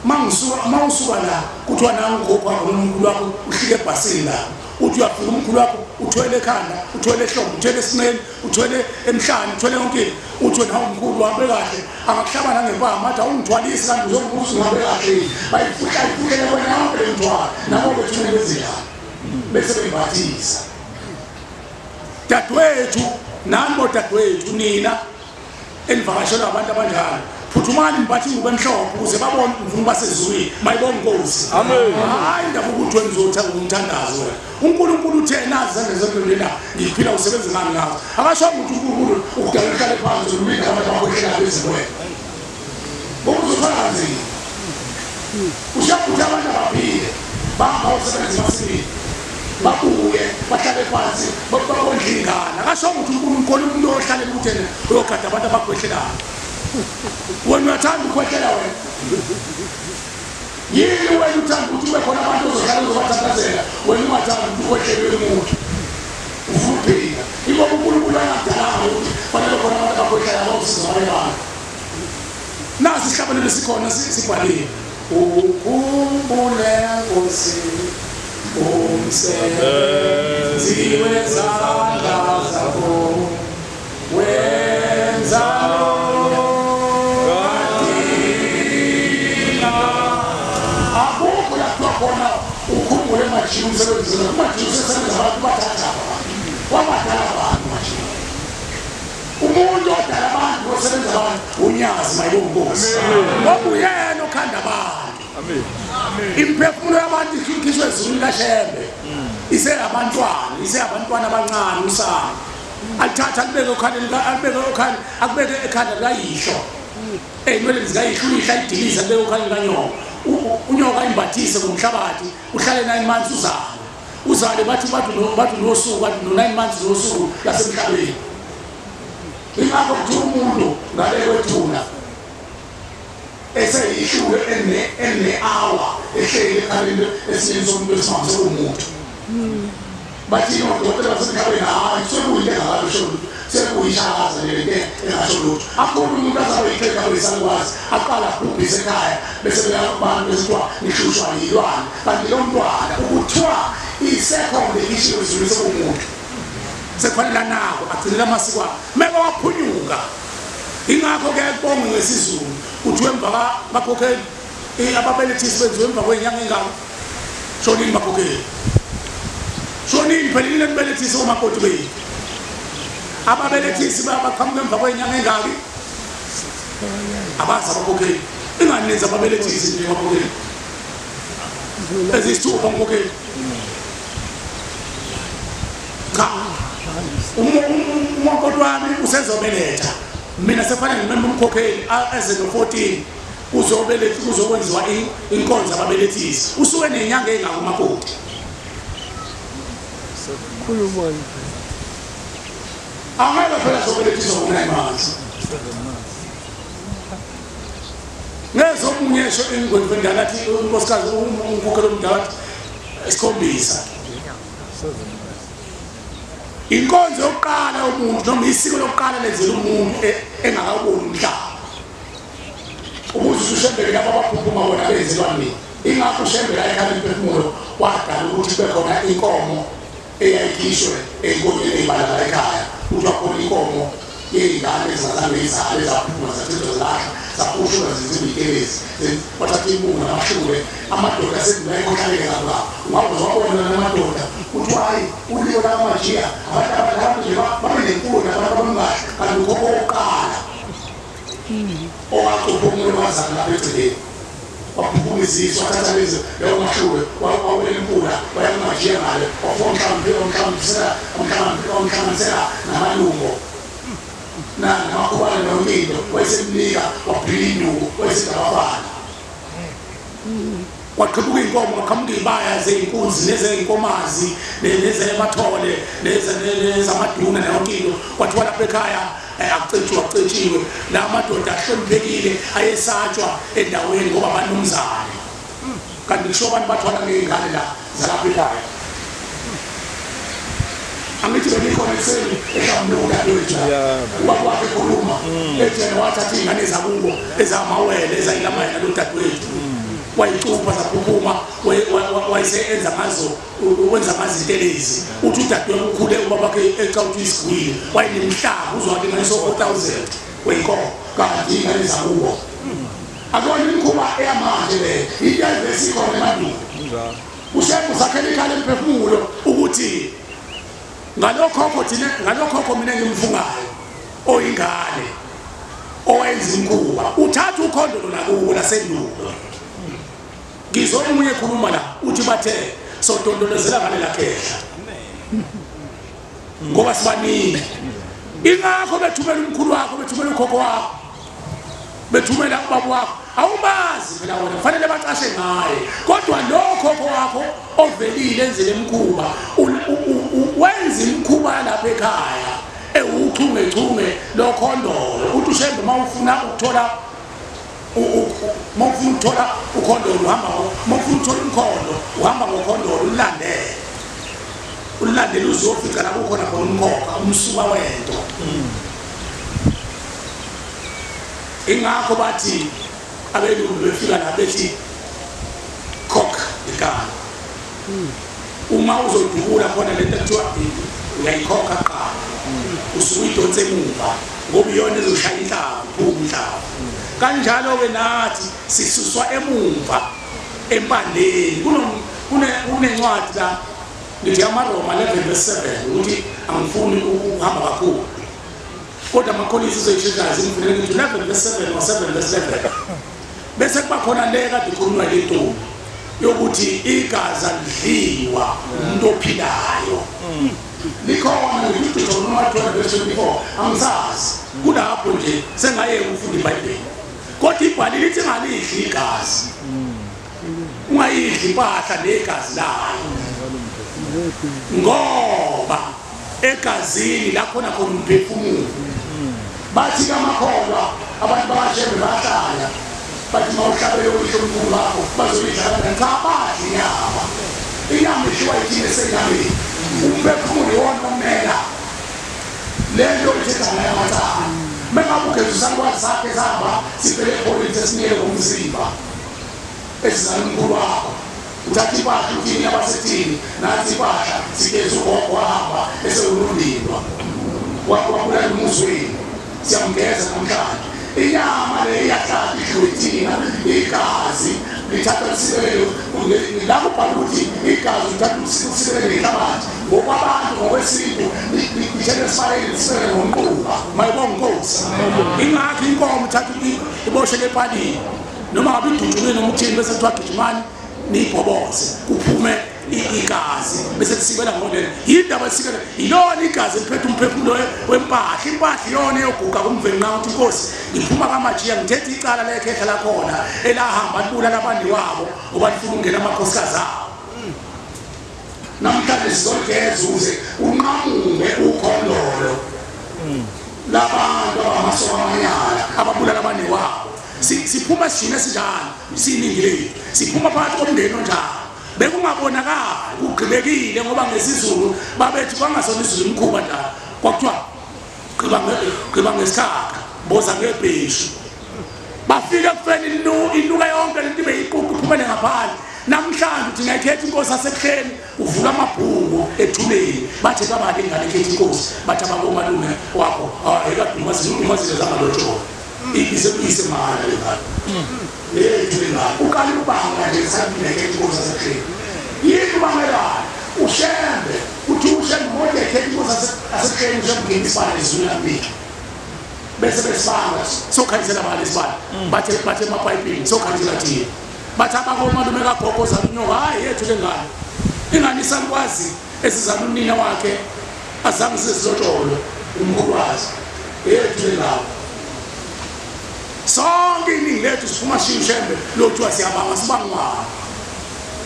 S4: mangisuka la kuthiwa nangu ugogo wakho noma umkhulu wakho uhlike ebhasini la, uthi uyafika umkhulu wakho uthwele ekhanda, uthwele ehlombe, uthwele esinqeni, uthwele emhlane, uthwele yonke into, uthi wena hawu mkhulu uhambe kahle, angakuhlaba nangempama athi awungithwalisi kanti uzongibuza uhambe kahle. Bayifuhla ifuhlele wena yonke le mthwalo nabo bethuneni bezilapha bese beyimbathisa. Dadewethu nani bodadewethu nina enivakashelwa abantu abanjalo, phuthumani nibathe ingubo emhlophe ukuze babone ukuthi nifuna basezulwini. Mayibonge Inkosi. Amen. Hayi indaba ukuthi wena uzotha umthandazo wena. uNkulunkulu uthe nazi izandla zempilo na ngiphila usebenza ngami ngazo. Akasho ukuthi uNkulunkulu ukudala uhlale phansi ulinda abantu abakhwehlela bezibwena. Ngoba uzothola kanzima. Ushakuthi abantu abaphile bahamba usebenza emasimini babuye bahlale phansi babondla ingane. Akasho ukuthi uNkulunkulu umuntu ohlale ukuthi yena uyogada abantu abakhwehlelayo. Wena uyathanda ukukhwehlela wena. Yini wena uthanda ukuthi ube khona abantu ozohlala uzobathandazela, wena ungathandi ukuthi ukhwehlelwe umuntu. Ufuna ukuphila. Ingoba uNkulunkulu angadalanga ukuthi fanele khona abantu abakhwehlelayo abawusiza abanye abantu. Nasi isihlabelelo sikhona sibhaliwe. Ukhumbule Nkosi umsebenzi wezandla zakho wenza akukho lapho khona ukhumbule Majiya umsebenzi wakho. Majiya usesebenza abantu bathatha abantu wabadala abantu Majiya. Umuntu odala abantu osebenza abantu uNyazi mayibonge Inkosi. Ngoba uyena okhanda abantu. Imphefumulo yabantu ikhishwe ezulwini kaShembe iseyabantwana, iseyabantwana abancane usana. Alithatha alibeke okhaleni, alibeke okhaleni, akubeke ekhanda likayihlo. Ey'nweleni zikayihlo uyihlo ayidilize alibeke okhaleni kanyoka. Unyoka ayimbathise ngomhlabathi, uhlale 9 months uzale. Uzale bathi bathi nosuku, bathi no 9 months nosuku lasemhlabeni. Ingakho kuthiwa umuntu ngale kwethuna eseyihluke ene-hour ehleli ekhaleni esinye somuntu wesimame sekuwumuntu. Bathi odokotela basemhlabeni hayi sekuyinto engakasho lutho, sekuyishakaza nje lento engasho lutho. Akhona umuntu azabe yixhega kwesalukwazi aqala abhubhise ekhaya bese beya kubantu besithiwa nihlushwa yilwane, kanti lo mntwana ukuthiwa isekhonde ishiwe ezulwini sekuwumuntu. Sekufanele nako agcinele amasiko akhe meke waphunyuka. Ingakho ke kubongwe ngesiZulu kuthiwa emva bakhokheli ababelethisi benziwe emva kwey'nyanga engaka. Shonini bakhokheli, shonini phela yini enibelethise omakoti bethu. Ababelethisi baqhamuka emva kwey'nyanga engaki, abazi abakhokheli. Ingani nenza ababelethisi nje bakhokheli eziyisithupha ngikhokheli? Cha, Umakoti wami usezobeletha, mina sefanele ngimeme umkhokheli eze no-14 uzobeletha, kuzokwenziwa inkonzo ababelethisi. Usuke nenyanga engaka umakoti. Angeke phela sobelethiswa ngo-9 months. Ngezwe omunye esho engwendala athi unkosikazi umkhokheli omdala athi isikhombisa. Inkonzo yokuqala yomuntu noma isiko lokuqala lenzela umuntu engakawuboni umhlaba. Ukuze uShembe laba abaphuphuma bona benzelwa nini. Ingakho uShembe la ekhaya lemphefumulo wadala ukuthi kube khona inkomo eyayikhishwe ey'nkomeni ey'bala la ekhaya. Kuthiwa khona inkomo yey'ngane ezingazange izale ezaphuma zathethwa zilahla zaphushulwa zenziwa iy'telezi. Wathatha imbungu namashule amadoda asedlula ekhohlakele kabi kabi. Ungabuza wabona namadoda kuthiwa hayi uliyo lamajiya abantu abantu nje babe nemfuyo nabantu abamkahle kanti ukhokho wokuqala owacupha omunye wazana lapha egcekeni. Waphuphuma izizwe wathatha lezi leyo mashule wawela impula waya kumajiya ngale wafika wamhlanganisela namalungo namakhubane nonke into wayesemnika wabhila induku wayesenza abafana. Kwaqhamuka iy'nkomo, kwaqhamuka iy'baya zey'nkunzi nezey'nkomazi nezemathole nezamaduna neyonke into. Kwathiwa lapha ekhaya akucetshiwe akucetshiwe. La madoda ahloniphekile ayesatshwa endaweni ngoba banumzane. Kanti ngisho abantu bathwala ngey'ngane la zalapha ekhaya. Angithi benikhona ekuseni ehlambuluka udadewethu la. Ubaba wakhe ekhuluma ethi yena wathatha iy'ngane zakubo ezamawele ezayilamayela lo dadewethu. Wayicupha zaphuphuma wayesenza ngazo wenza ngazo intelezi. Uthi udadewethu ukhule ubaba wakhe ecawuthi isigwili wayenemhlaba uzowalinganisa 4000 wenkomo kanti iy'ngane zakubo. Akuyona imikhuba eyamanje le, into ayivesi ikhona emandulo. uShembe usakhela ikhaya lemphefumulo ukuthi ngalokhokho thina ngalokhokho mina engimfungayo oyingane owenza imikhuba uthatha ukhondolo lakubo lasendulo. Ngizwa omunye ekhuluma la uthi bathe sodondolozela ngale lakhehla ngoba sibaningi. Ingakho bethumela umkhulu wakho, bethumela ukhokho wakho, bethumela ubaba wakho. Awumazi phela wena, kufanele bacashe ngaye. Kodwa lo khokho wakho ovelile enzele imikhuba wenza imikhuba lapha ekhaya ewuchungechunge lokhondolo. Uthi uShembe mawufuna ukuthola mawufuna ukuthola ukhondolo uhamba, mawufuna ukuthola umkhondo uhamba ngokhondolo ulandele. Ulandele uzofica lapho khona khona umkhokha umsuka wento. Ingakho bathi abelungu befika la bethi cock igama. Uma uzodubula khona lento ekuthiwa uyayikhokha kuqala usuke uyidonse emuva ngoba iyona ezoshaya inhlavu phuma inhlavu. Kanjalo-ke nathi sisuswa emumva empandeni. Kunencwadi la ngithi amaRoma 11:7 ukuthi angifuni ukuhamba kakhulu kodwa amakholisi uzoyisheshazi ngifunele ngithi 11:7 or 7:7 bese kuba khona le kade ikhulunywa le ntombi yokuthi igazi alidliwa umuntu ophilayo. Likhona ngithi noma 12:24 angisazi kulapho nje sengayeka ukufunda iBhayibheli kodwa ibhali lithi ngalidli igazi, ungayidli impahla negazi layo ngoba egazini lakhona khona umphefumulo. Bathi kamakholwa abantu bakashembe bahlala bathi mawuhlabele uyisho omkhulu wakho bazoyidla kanjani? Cha, badli inyama. Inyama ishiwa yithini esenyameni. Umphefumulo iwona omela le nto ithetha ngayo amacala. Mengabe ugeza isakwazi sakhe sihamba sivele epholini sesinike ngomzimba esizala umkhulu wakho. Uthatha impahla uthini abasethini nathi impahla sigeza ugogo wahamba esewulundilwa wabulala umuzi wenu siyamgeza namhlanje. Inyama le iyahlala idliwe thina, igazi lithatha lisibekele lapho bhala ukuthi igazi lithatha lisibekele ngenhlabathi ngokwabantu ngokwesintu lithele esibayeni lisibekele ngomquba. Mayibonga Nkosi. Ingakho inkomo ithatha iboshele epalini noma ngabe idutshulwe noma uthini bese kuthiwa gijimani niyibhoboze kuphume igazi bese lisikela ngolelo. Yindaba lisikela yilona igazi eliphethe umphefumulo wempahla. Impahla iyona eyoguga kumvenqa uthi inkosi ngiphuma kaMajiya ngithethe icala lekhehla lakhona elahamba libulala abantu wabo ngoba lifuna ukungena amakhosikazi abo. Namhlanje sizogeza ukuze unqamuke ukhondolo labantu abamasokamanyala ababulala abantu wabo. Siphuma sijine sinjalo siningi lethu siphuma phakathi komndeni onjalo. Bekungabonakali kugqibekile ngoba ngesiZulu babethi kwangasona isiZulu imkhuba njalo kwakuthiwa gqiba ngesikhakha boza ngebheshu. Bafika kufeni inuka yonke lento ibe iququ iphumele ngaphandle. Namhlanje uthi ngiyakhetha inkosi yasebuhleni uvula amabhungu ethuleni bathi kabani ingane ekhetha inkosi bathi abakomalume wakho ekadumazile zangalotsholo ibise mahala le ngane yethu le ngane uqala ukubanga nje sakhetha inkosi yasebuhleni. Yini ubangelani uShembe uthi uShembe mode ekhetha inkosi yasebuhleni uShembe ngena isibane ezulwini lamika bese besibanga sokhanyisela abantu isibane bathe emapayipini sokhanyisela thina. Bathi abakomalume kagogo zalunyoka hayi yethu le ngane ingane isalukwazi esizana unina wakhe azange sizilotsholo umkhulwazi yethu le ngane. Sonke iningi lethu siphuma shiShembe lothiwa siyabanga sibangwana.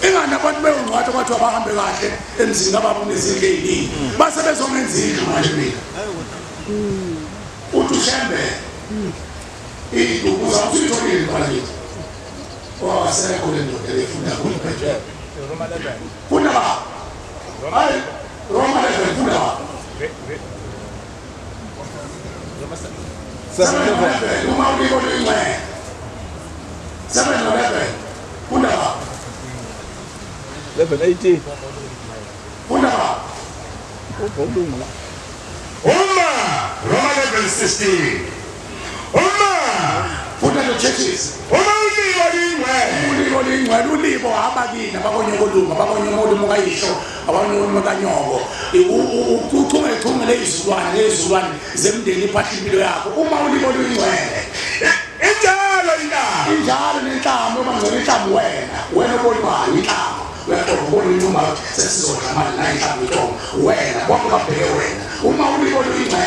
S4: Ingane abantu beyongcwatha kwathiwa bahambe kahle emzini kababa kunezindlu ey'ningi base bezongenza indlu manje mina. Uthi uShembe iy'nduku zami usuyitholile mfana. Wasekho le ndoda lefunda kuphela. Funda ba. Hayi Roma 11 funda ba. 7:11 uma uliko lingwe. 7:11 funda ba.
S9: 11:18
S4: funda ba.
S10: Uma Roma 11:16. Uma
S4: funda the churches.
S10: Uma ulibo lingwe.
S4: Ulibo lingwe ulibo abakini abakonyokolumo abakonyokolumo kayisho abakonyokolumo kanyoko. Uchungechunge lezizulwane lezizulwane zemndeni iphatha impilo yakho. Uma ulibo lingwe.
S10: Injalo inhlama.
S4: Injalo nenhlama uma ngcono inhlama wena. Wena obonwayo inhlama. Uyaqonda ubona inhlama sesizodla manje la inhlama itonga. Wena bonke babheke wena. Uma ulibo lingwe.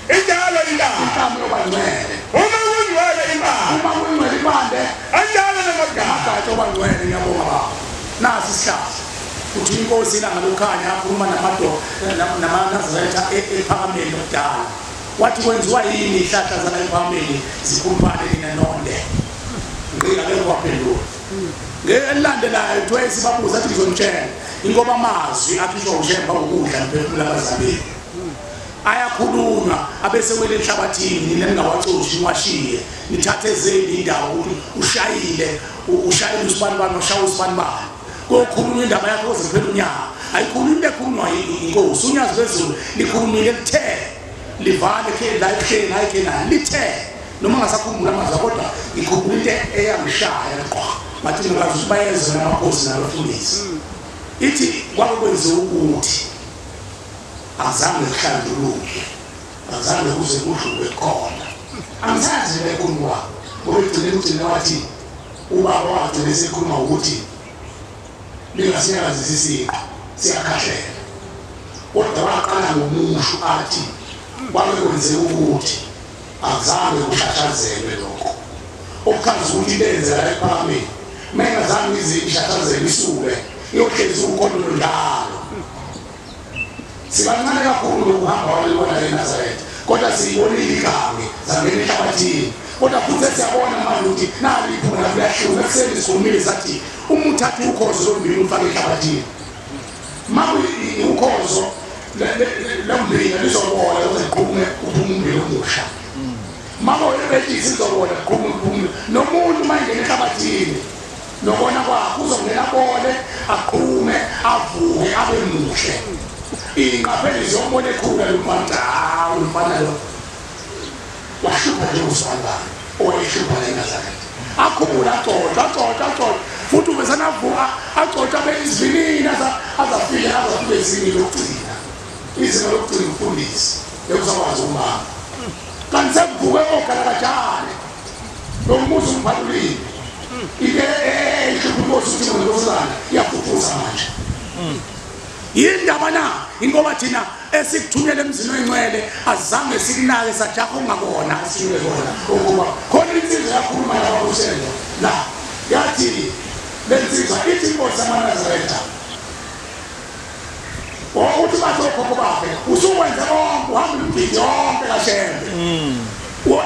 S10: Injalo inhlama.
S4: Inhlama yoba ngcwele.
S10: Uma kungcwele impande.
S4: Uma kungcwele impande.
S10: Anjalo namagatsha
S4: oba ngcwele ngiyabonga baba. Nasi isihlahla. Uthi inkosi ilanga lokukhanya akhuluma namadoda namaNazaretha ephakameni lokudala. Wathi kwenziwa yini izihlahla zala ephakameni zikhuluphale nina nonde. Ngike ake kwaphendula. Ngelilandelayo kuthiwa sibabuza athi ngizonitshela ingoba amazwi akhishwa uShembe ukudla mphefumulo abazalile. Ayakhulunywa abese wele enhlabathini nina ningawacoshi niwashiye nithathe ezeni indawo ukuthi ushayile ushayile usibani bani ushaya usibani bani kokhulunywa indaba yakho kuze kuphele unyaka. Ayikhulunywa into ekhulunywa inkosi unyazi lwezulu likhulumile lithe livale ke la ebuhleni hayi ke nani lithe noma ngasakhumbula amazwi kodwa ngikhumbula into eyangishaya qwa bathi ngikazi ukuthi bayezwa namakhosi nabafundisi ithi kwakwenziwa ukuthi azange kuhlanjululwe azange kuze kudlulwe khona. Angisazi lekhuluma ngoba egcine wathi ubaba wagcine sekhuluma ukuthi lingasinyakazisi isiqu siyakhahlela. Kodwa waqala ngomusho athi kwake kwenzeka ukuthi azange kushashazelwe lokho okuchaza ukuthi into eyenzeka ephakameni mayingazange ize ishashazelwe isuke iyohlezi ukhondolo njalo. Sibancane kakhulu ukuhamba kwalibona leNazaretha kodwa siyibonile igange zangena enhlabathini. Kodwa futhi siyabona manje ukuthi nali iphunga liyahluka. Ekuseni sikhulumile sathi uma uthatha ukhozo lombili umfake enhlabathini ukhozo lombili lizobola ukuze liqhume uphume umbili omusha. Mama webetshisi izobola liqhume uphume nomuntu uma engena enhlabathini nokona kwakhe uzongena abole aqhume avuke abe muhle. Ingqapheli ziyobona ekhula lo mfana hawu umfana lo wahlupha nje usibani owayehlupha la eNazaretha. Akhula agcotshwa agcotshwa agcotshwa futhi ubesanavuka agcotshwa abe izivinini azafike ezingeni lokugcina izinga lokugcina umfundisi ekusakwazi ukumama. Kanti sekuvuke ogalakajane lo mbuzo umphatulile Into ehlupha inkosi uthi ngosana iyafufusa manje. Yindaba na ingoba thina esikuthunyele emzini oyingcwele azange sikunake sajaha ungakona siwe kona ukuba khona insizwa yakhuluma lapha uShembe la yathi lensizwa ithi inkosi yamaNazaretha uthi bathi okhokho bakhe usuwenze konke uhamba imigidi yonke kaShembe.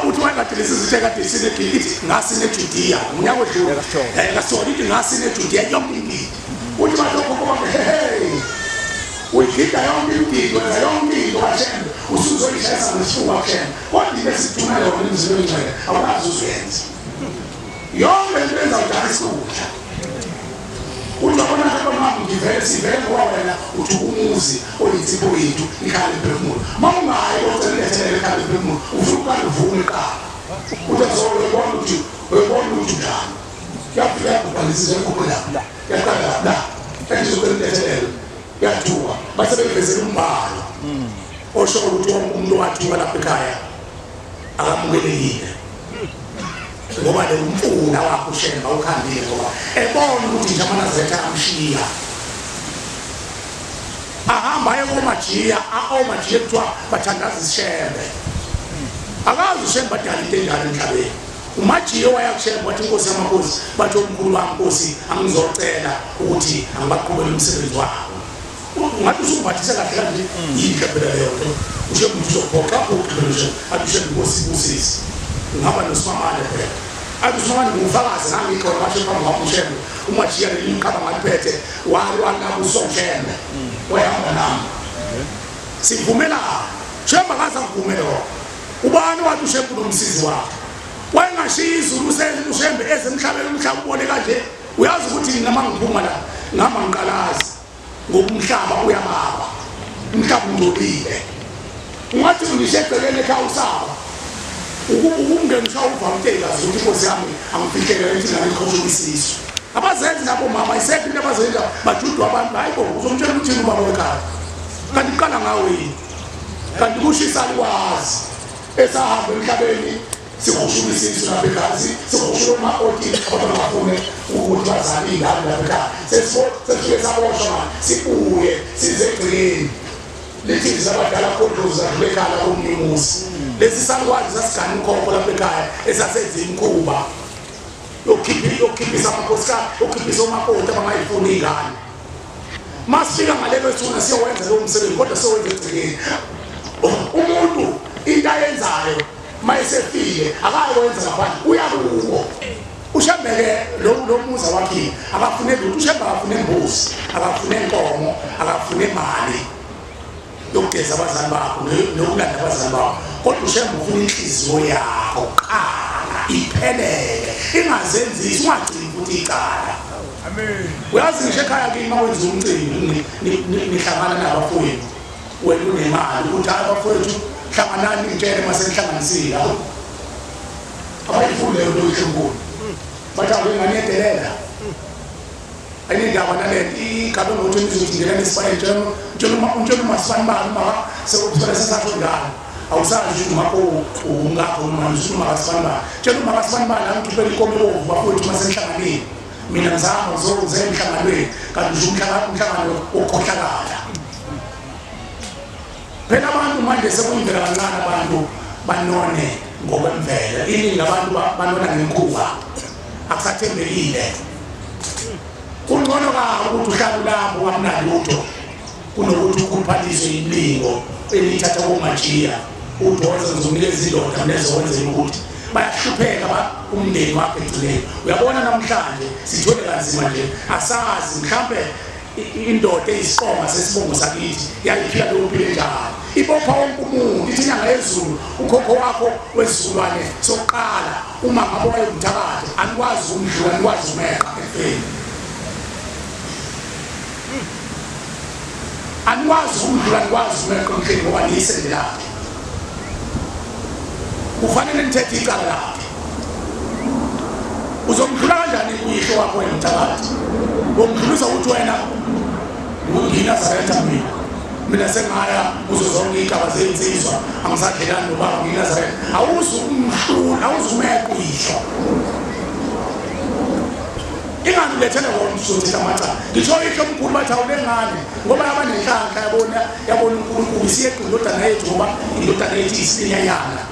S4: Uthi wayekade lesizithe kade sinegidi ngasineJudiya ngonyaka odlule kasithola ithi ngasineJudiya yonke imigidi. Uthi bathi okhokho bakhe hey uyigida yonke imigidi wenza yonke into kaShembe usuzoyishayisa ngesifuba kuShembe kodwa into esithumele yona emzini oyingcwele awukazi uzuyenza yonke into enza udala isikhundla. Uyabona nje mama ngivele sivele ngoba wena uthi umuzi oyinsipho yethu ikhaya lemphefumulo. Mawungayi ocelethele ikhaya lemphefumulo ufuna uvume qala. Uthi uzobona ukuthi uyabona ukuthi njani. Yafika kubhalisisa inkukhu la. Yaqala la. Ethi yathuka base bevezela umbhalo. Osho ukuthi wonke umuntu wathuka lapha ekhaya akamukelekile. Ngoba le umfula wakho uShembe ukhambile ngoba ebona ukuthi nje amaNazaretha amshiya ahamba aye komajiya omajiya kuthiwa bathandaza iShembe. Akazi uShembe adala into enjani emhlabeni. Umajiya waya kuShembe wathi inkosi yamakhosi bathi omkhulu wami nkosi angizocela ukuthi angibaqhubele umsebenzi wabo. Ungathi usubhathise kahle kanje yinhle phela leyo nto. uShembe uzophoqa uqhubeke athi uShembe inkosi ibusise. Ungaba nosimamane phela. Athi usimamane ngufakazi nami ikhona basho phambi kwami uShembe. Umajiya leliqaba ngaliphethe walabuswa uShembe. Wayahamba nami. Sivumela. Shembe akaze akuvume lokho. Ubani wathi uShembe unomsizi wakhe? Wayengashiya izulu uShembe ezemhlabeni umhlaba ubone kanje. Uyazi ukuthi mina mangiphuma la ngihamba ngiqalazi ngoba umhlaba uyababa. Umhlaba ungcolile. Ungathi ngisho egcekeni ekhaya usaba. Ukungenisha uvamtekazi ukuthi inkosi yami angifihlele ukuthi ngane isisu. Abazenzi nabo mama isekho into abazenza bajudwa abantu hayibo uzomtshela ukuthi ubaba wekhaya. Kanti iqala ngawe yini? Kanti kushisa likwazi. Esahamba emhlabeni sikushula isisu lapha ekhaya sikushula umakoti abantu bafune ukuthi bazale ingane lapha ekhaya. Sesifike saboshwa manje sibuye size egcekeni. Lithi zabadala kodwa lekhala komunye umuzi. Lesi salukwazi sasigana ukhokho lapha ekhaya esasenza imikhuba yokukhiphisa amakhosikazi yokukhiphisa omakoti abangayifuni ingane. Masifika ngalelo thuna siyowenza lowo msebenzi kodwa siyowenza egcekeni. Umuntu into ayenzayo mayesefile akayenza ngaphandle uyakuwo. uShembe lo muzi wakhe akafune lutho. uShembe akafune imbuzi, akafune inkomo, akafune imali yokugeza abazali bakho nokulanda abazali bakho. Kodwa uShembe ufuna inhliziyo yakho kuqala iphelele, ingazenzisi, ungagcini futhi icala. Amen. Uyazi ngisho ekhaya kimi mawenza umcimbi nihlangana nabafowethu, wena unemali ukuthi hayi bafowethu hlanganani ngitshele mase nihlanganisile. Abayifuni leyo nto ihlungulu. Bathi awuke ingane yedelela. Ayinendaba nalento igabe ngokuthi imizuzu ngena nesibani utshela umasibani bani uma sekuphela sesathu njalo. Awusazi ukuthi umakho ungakho noma umakasibani bani. Tshela umakasibani bani angikhiphele inkomo ebomvu bafowethu mase nihlanganile. Mina ngizama ngizoze emhlanganweni kanti nje umhlangano ukhohlakala. Phela abantu manje sekuyimvela kancane abantu banone ngokwemvelo. Iningi labantu banona ngemikhuba. Akusathembekile. Kungcono kabi ukuthi uhlale ulapho ungakunalutho kunokuthi ukhuluphaliswe imilingo elithatha komajiya udonse ngizonikeza indoda nezokwenza ukuthi bayahlupheka umndeni wakho egcineni. Uyabona namhlanje sithole kanzima nje asazi mhlambe indoda eyisiqonga sesibongo sakithi yayiphila leyo mpilo enjani. Ibopha wonke umuntu ithi inyanga yezulu ukhokho wakho wesizukulwane sokuqala uma ngabe wayengumthakathi anikwazi ukumdlula anikwazi umeqa ekufeni. Anikwazi ukumdlula anikwazi umeqa emhleni ngoba niyisende lakhe. Kufanele nithethe icala lakhe. Uzomdlula kanjani uyihlo wakho wena mthakathi? Womdlulisa ukuthi wena ngiyiNazaretha mina. Mina sengaya kuzo zonke iy'gaba zey'nsizwa angisadlelani nobaba ngiyiNazaretha. Awuzukumhlula, awuzumeqa uyihlo. Ingani ulethele wona usuthetha amacala. Ngisho ihlo omkhulu bathi awulengane ngoba abanenhlanhla yabona yabona uNkulunkulu isiyeqa indodana yethu ngoba indodana yethu isinyanyana.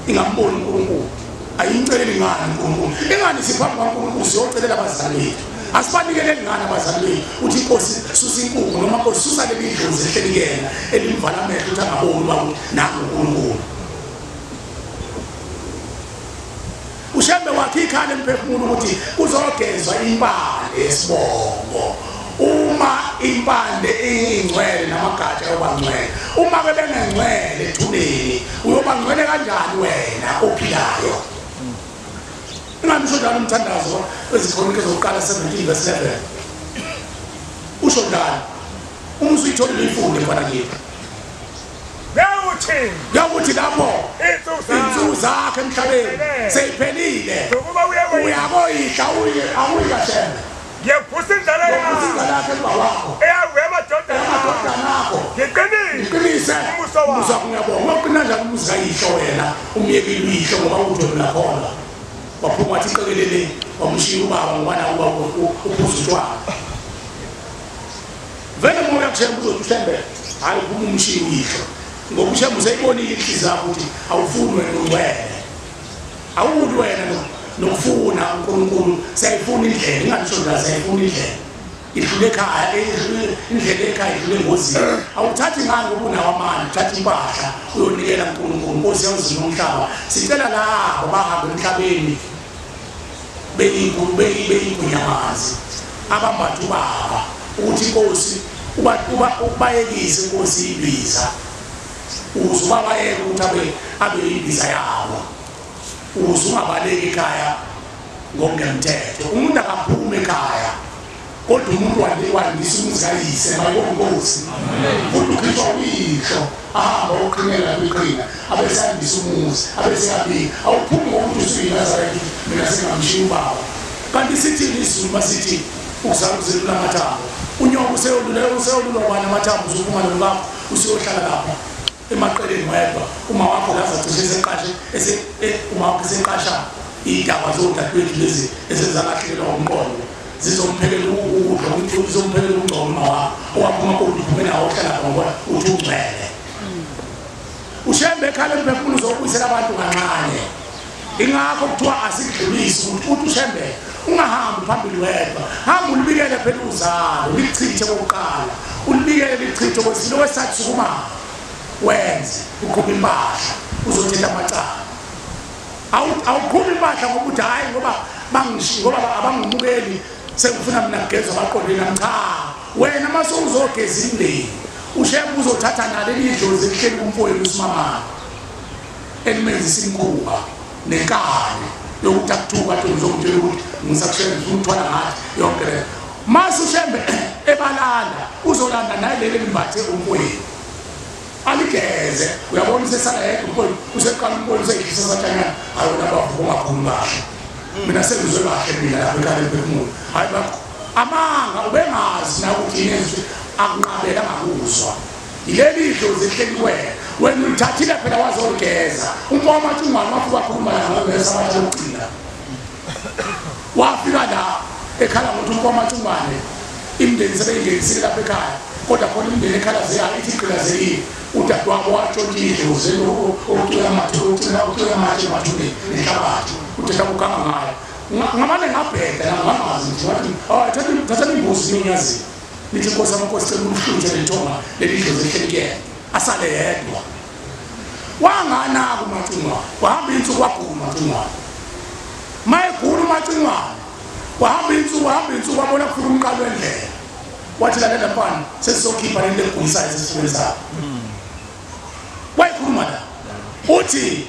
S4: Ingamboni uNkulunkulu. Ayimceleli ngani uNkulunkulu. Ingani siphambi kwaNkulunkulu siyocelela abazali bethu. Asibanikeleli ngani abazali bethu uthi inkosi susa inkungu noma inkosi susa leli dlozi ehleli kuyena elimvala amehlo ukuthi angaboni uba nangu uNkulunkulu. uShembe wakhe ikhala emphefumulo ukuthi kuzogezwa impande yesibongo. Uma impande ingcwele namagatsha ayoba ngcwele. Uma ke bengengcwele ethuneni uyoba ngcwele kanjani wena ophilayo? Ingamisho njalo umthandazo weziKronike zokuqala 17 verse 11. Usho njalo. Uma usuyitholile uyifunde mfana kimi. Yakuthi lapho insuku zakhe emhlabeni seyiphelile uyakoyihla uye awuyi kaShembe.
S10: Ngiyavusa indlala
S4: yakhe emva wakho eyamadodana akho ngiqinise umusa wakho. Ngiyabonga. Uqina kanjani umuzi kayihlo wena umyekile uyihlo ngoba uthi wena uyakholwa. Waphuma wathi qekelele wamshiya ubaba ngoba nawe ubaba uphuza utshwala. Vele moya kuShembe uzothi uShembe hayi kuma umshiya uyihlo. Ngoba uShembe useyibonile inhliziyo yakho ukuthi awufuni wena ungcwele. Awuli wena nokufuna uNkulunkulu siyayifuna indlela inganisho njalo siyayifuna indlela. Idlule ekhaya indlela ekhaya idlule engozini. Awuthathi ngani ngoba unawo amandla uthatha impahla uyonikela uNkulunkulu Nkosi yezulu nomhlaba. Sicela labo bahambe emhlabeni beyigunyamazi abambatha ubaba ukuthi inkosi ubayekise inkosi ibiza. Ukuze ubabayeke ukuthi abe ibiza yabo. Ukuze ungabaleki ekhaya ngokungemthetho. Umuntu akaphumi ekhaya kodwa umuntu wandisa umuzi kayise mayinkosi. Futhi ukhishwa uyihlo ahamba uqinela kwiqhina abesandisa umuzi abeseyabika. Awuphumi ngokuthi usuyiNazaretha mina singamshiya ubaba. Kanti sithini isiZulu masithi ukuzala kuzelula amathambo. Unyoko useyolulwa kwani amathambo usuphuma nomkakho usuyohlala lapha emaqeleni wedwa. Uma wakho laza cishe eseqashe uma wakho eseqasha iy'ndaba zodadewethu lezi esezalahlekelwa ngomqondo zizomphekela ukudla zizomphekela umngcobo uma wakho owaphuma kodwa uphume nawo ohlala ngoba uthi ungcwele. uShembe ekhala emphefumulo uzobuyisela abantu kancane. Ingakho kuthiwa asikudlulisi ukuthi uthi uShembe ungahambi phambili wedwa. Hamba ulibikele phela uzalo lichithe kokuqala. Ulibikele lichithe kwesibili kwesithathu sukuma wenze uqhuba impahla uzothetha amacala. Awuqhuba impahla ngoba uthi hayi ngoba ngoba abangimukeli sekufuna mina kugezwa baqondile nami. Cha, wena mase uzogeza imndeni uShembe uzothatha naleli idlozi elihleli kumfowenu uSimamane elimenzisa imikhuba nenkani yokuthi akuthuka athi ngizomtshela ukuthi ngisakushembe ngifuna ukuthwala ngathi yonke le. Mase uShembe ebalanda uzolanda naye leli limbathe umfowenu aligeze. Uyabona usesala yedwa umfowenu useqala umfowenu useyidlisa satshanyana. Hayi wena bavuka ungakhulumi kahle mina sengizwe kahle mina lapha ekhaya emphefumulo. Hayi bakho amanga ubengazi na ukuthi yini akunqabela angakuzwa. Yileli dlozi elihleli kuwena wena ulithathile phela wazoligeza. UMfowamathungwane wafika wakhuluma ngesabatha lokugcina. Wafika la ekhala ngokuthi uMfowamathungwane imindeni sebeyingenisile lapha ekhaya kodwa khona imindeni ekhalazekayo ithi igqilazekile. Udadewabo watshontsha idlozi okucwila amatshe emathuneni nenhlabathi udadewabo uganga ngayo. Ngamane ngabheda ngangazi nje wathi thatha imbuzi ninyazini nithi inkosi amakhosi cela umhluthe lelithonga leli dlozi elihleli kuyena asale yedwa. Wanganaka uMacingwane wahamba insuku wagula uMacingwane. Mayegula uMacingwane wahamba insuku wabona kufika umqalo wendlela. Wathi lalela mfana sesizokhipha lento egulisayo esifubeni sakho. Wayikhuluma la uthi